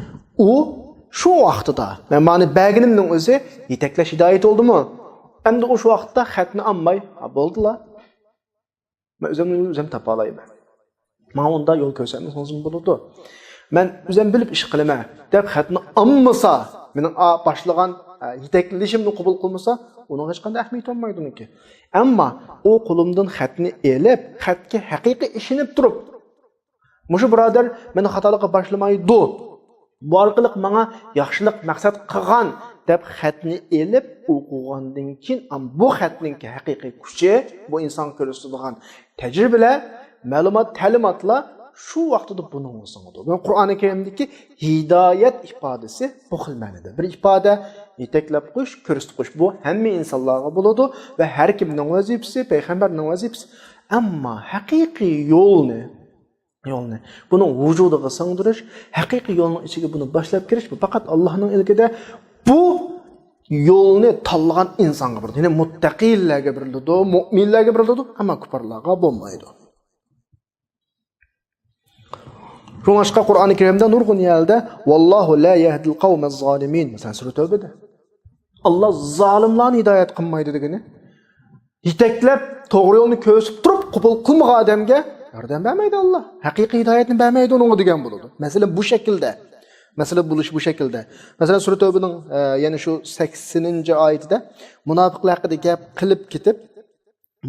ئۇ شۇ ۋاقتىدا، مەن مانا بەرگىنىمنىڭ ئۆزى يېتەكلەش ھىدايىتى بولدىمۇ؟ ئەمدى ئۇ شۇ ۋاقىتتا خەتنى ئالماي، «ھا، بولدىلا. مەن ئۆزۈمنى ئۆزۈم تاپالايمەن. ماڭا ئۇنداق يول كۆرسەتمىسىڭىزمۇ بولىدۇ. مەن ئۆزۈم بىلىپ ئىش قىلىمەن» دەپ خەتنى ئالمىسا، مېنىڭ ئا-، باشلىغان، ئە، يېتەكلىشىمنى قوبۇل قىلمىسا، ئۇنىڭ ھېچقانداق ئەھمىيىتى بولمايدۇ ئۇنىڭكى. ئەمما ئۇ قولۇمدىن خەتنى ئېلىپ، خەتكە ھەقىقىي ئىشىنىپ تۇرۇپ، مۇشۇ بۇرادەر مېنى خاتالىققا باشلىمايدۇ، بۇ ئارقىلىق ماڭا ياخشىلىق مەقسەت قىلغان، دەپ خەتنى ئېلىپ ئوقۇغاندىن كېيىن، ئام، بۇ خەتنىڭكى ھەقىقىي كۈچى، بۇ ئىنسانغا كۆرسىتىدىغان تەجرىبىلەر، مەلۇمات، تەلىماتلار شۇ ۋاقتىدا بۇنىڭغا سىڭىدۇ. بۇ قۇرئانى كەرىمدىكى ھىدايەت ئىپادىسى بۇ خىل مەنىدە. بىر ئىپادە، يېتەكلەپ قويۇش، كۆرسىتىپ قويۇش، بۇ ھەممە ئىنسانلارغا بولىدۇ ۋە ھەر كىمنىڭ ۋەزىپىسى، پەيغەمبەرنىڭ ۋەزىپىسى. ئەمما ھەقىقىي يولنى، يولنى، بۇنىڭ ۋۇجۇدىغا سىڭدۈرۈش، ھەقىقىي يولنىڭ ئىچىگە بۇنى باشلاپ كىرىش، بۇ پەقەت ئاللاھنىڭ ئىلكىدە. بۇ يولنى تاللىغان ئىنسانغا بېرىلىدۇ. يەنى مۇتتەقىنلەرگە بېرىلىدۇ، مۇئمىنلەرگە بېرىلىدۇ، ئەمما كۇپپارلارغا بولمايدۇ. شۇڭلاشقا قۇرئانى كەرىمدە نۇرغۇن يەردە، «ۋاللاھۇ لا يەھدىل قەۋمەز زالىمىن»، مەسىلەن، سۈرە تەۋبىدە، «ئاللا زالىملارنى ھىدايەت قىلمايدۇ» دېگىنى. يېتەكلەپ، توغرا يولنى كۆرسىتىپ تۇرۇپ، قوبۇل قىلمىغان ئادەمگە ياردەم بەرمەيدۇ ئاللا. ھەقىقىي ھىدايەتنى بەرمەيدۇ ئۇنىڭغا دېگەن بولىدۇ. مەسىلە بۇ شەكىلدە. مەسىلە بولۇش بۇ شەكىلدە. مەسىلەن، سۈرە تەۋبىنىڭ، ئە، يەنە شۇ سەكسىنىنچى ئايىتىدە مۇناپىقلار ھەققىدە گەپ قىلىپ كېتىپ،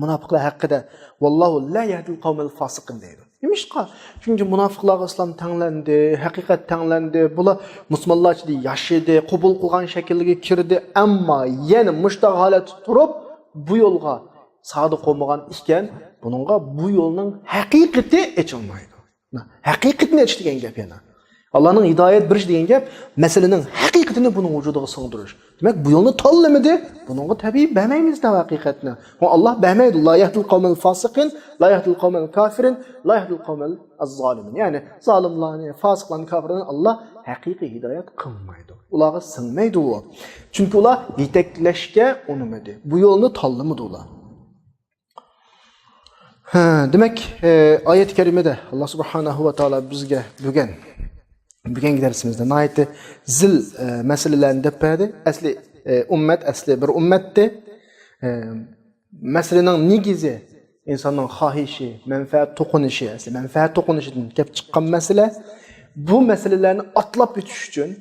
مۇناپىقلار ھەققىدە، «ۋاللاھۇ لا يەھدىل قەۋمەل فاسىقىن» دەيدۇ. نېمىشقا؟ چۈنكى مۇناپىقلارغا ئىسلام تەڭلەندى، ھەقىقەت تەڭلەندى، بۇلار مۇسۇلمانلار ئىچىدە ياشىدى، قوبۇل قىلغان شەكىلگە كىردى، ئەمما يەنە مۇشۇنداق ھالەتتە تۇرۇپ، بۇ يولغا سادىق بولمىغان ئىكەن، بۇنىڭغا بۇ يولنىڭ ھەقىقىتى ئېچىلمايدۇ. ھەقىقىتىنى ئېچىش دېگەن گەپ يەنە. ئاللانىڭ ھىدايەت بېرىش دېگەن گەپ، مەسىلىنىڭ ھەقىقىتىنى بۇنىڭ ۋۇجۇدىغا سىڭدۈرۈش. دېمەك، بۇ يولنى تاللىمىدى، بۇنىڭغا تەبىئىي بەرمەيمىز دە ھەقىقەتنى. ئۇ ئاللا بەرمەيدۇ. «لا يەھدىل قەۋمەل فاسىقىن، لا يەھدىل قەۋمەل كافىرىن، لا يەھدىل قەۋمەل زالىمىن.» يەنى زالىملارنى، فاسىقلارنى، كاپىرلارنى ئاللا ھەقىقىي ھىدايەت قىلمايدۇ. ئۇلارغا سىڭمەيدۇ ئۇ. چۈنكى ئۇلار يېتەكلەشكە ئۇنىمىدى. بۇ يولنى تاللىمىدى ئۇلار. ھە، دېمەك، ئە، ئايەت كەرىمىدە ئاللا سۇبھانەھۇ ۋە تائالا بىزگە بۈگۈن، بۈگۈنكى دەرسىمىزدە ناھايىتى زىل، ئە، مەسىلىلەرنى دەپ بەردى. ئەسلى، ئە، ئۈممەت، ئەسلى بىر ئۈممەتتى. ئە، مەسىلىنىڭ نېگىزى ئىنساننىڭ خاھىشى، مەنپەئەت توقۇنۇشى، ئەسلى مەنپەئەت توقۇنۇشىدىن كېلىپ چىققان مەسىلە. بۇ مەسىلىلەرنى ئاتلاپ ئۆتۈش ئۈچۈن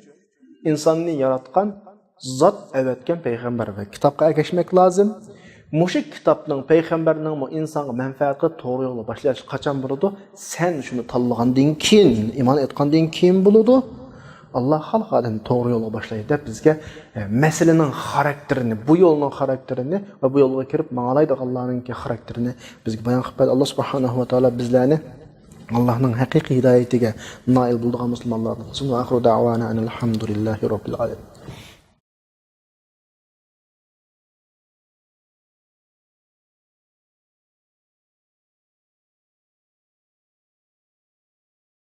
ئىنساننى ياراتقان زات، ئەۋەتكەن پەيغەمبەر ۋە كىتابقا ئەگەشمەك لازىم. مۇشۇ كىتابنىڭ، پەيغەمبەرنىڭمۇ ئىنسانغا مەنپەئەت قىلىپ توغرا يولغا باشلايشى قاچان بولىدۇ؟ سەن شۇنى تاللىغاندىن كېيىن، ئىمان ئېيتقاندىن كېيىن بولىدۇ. ئاللا خالىغان ئادەمنى توغرا يولغا باشلايدۇ دەپ بىزگە، ئە، مەسىلىنىڭ خاراكتېرىنى، بۇ يولنىڭ خاراكتېرىنى ۋە بۇ يولغا كىرىپ ماڭالايدىغانلارنىڭكى خاراكتېرىنى بىزگە بايان قىلىپ بەردى. ئاللا سۇبھانەھۇ ۋە تائالا بىزلەرنى ئاللانىڭ ھەقىقىي ھىدايىتىگە نائىل بولىدىغان مۇسۇلمانلاردىن قىلسۇن. ۋە ئاخىرۇ دەۋانا ئەنىل ھەمدۇلىللاھى رەببىل ئالەمىن.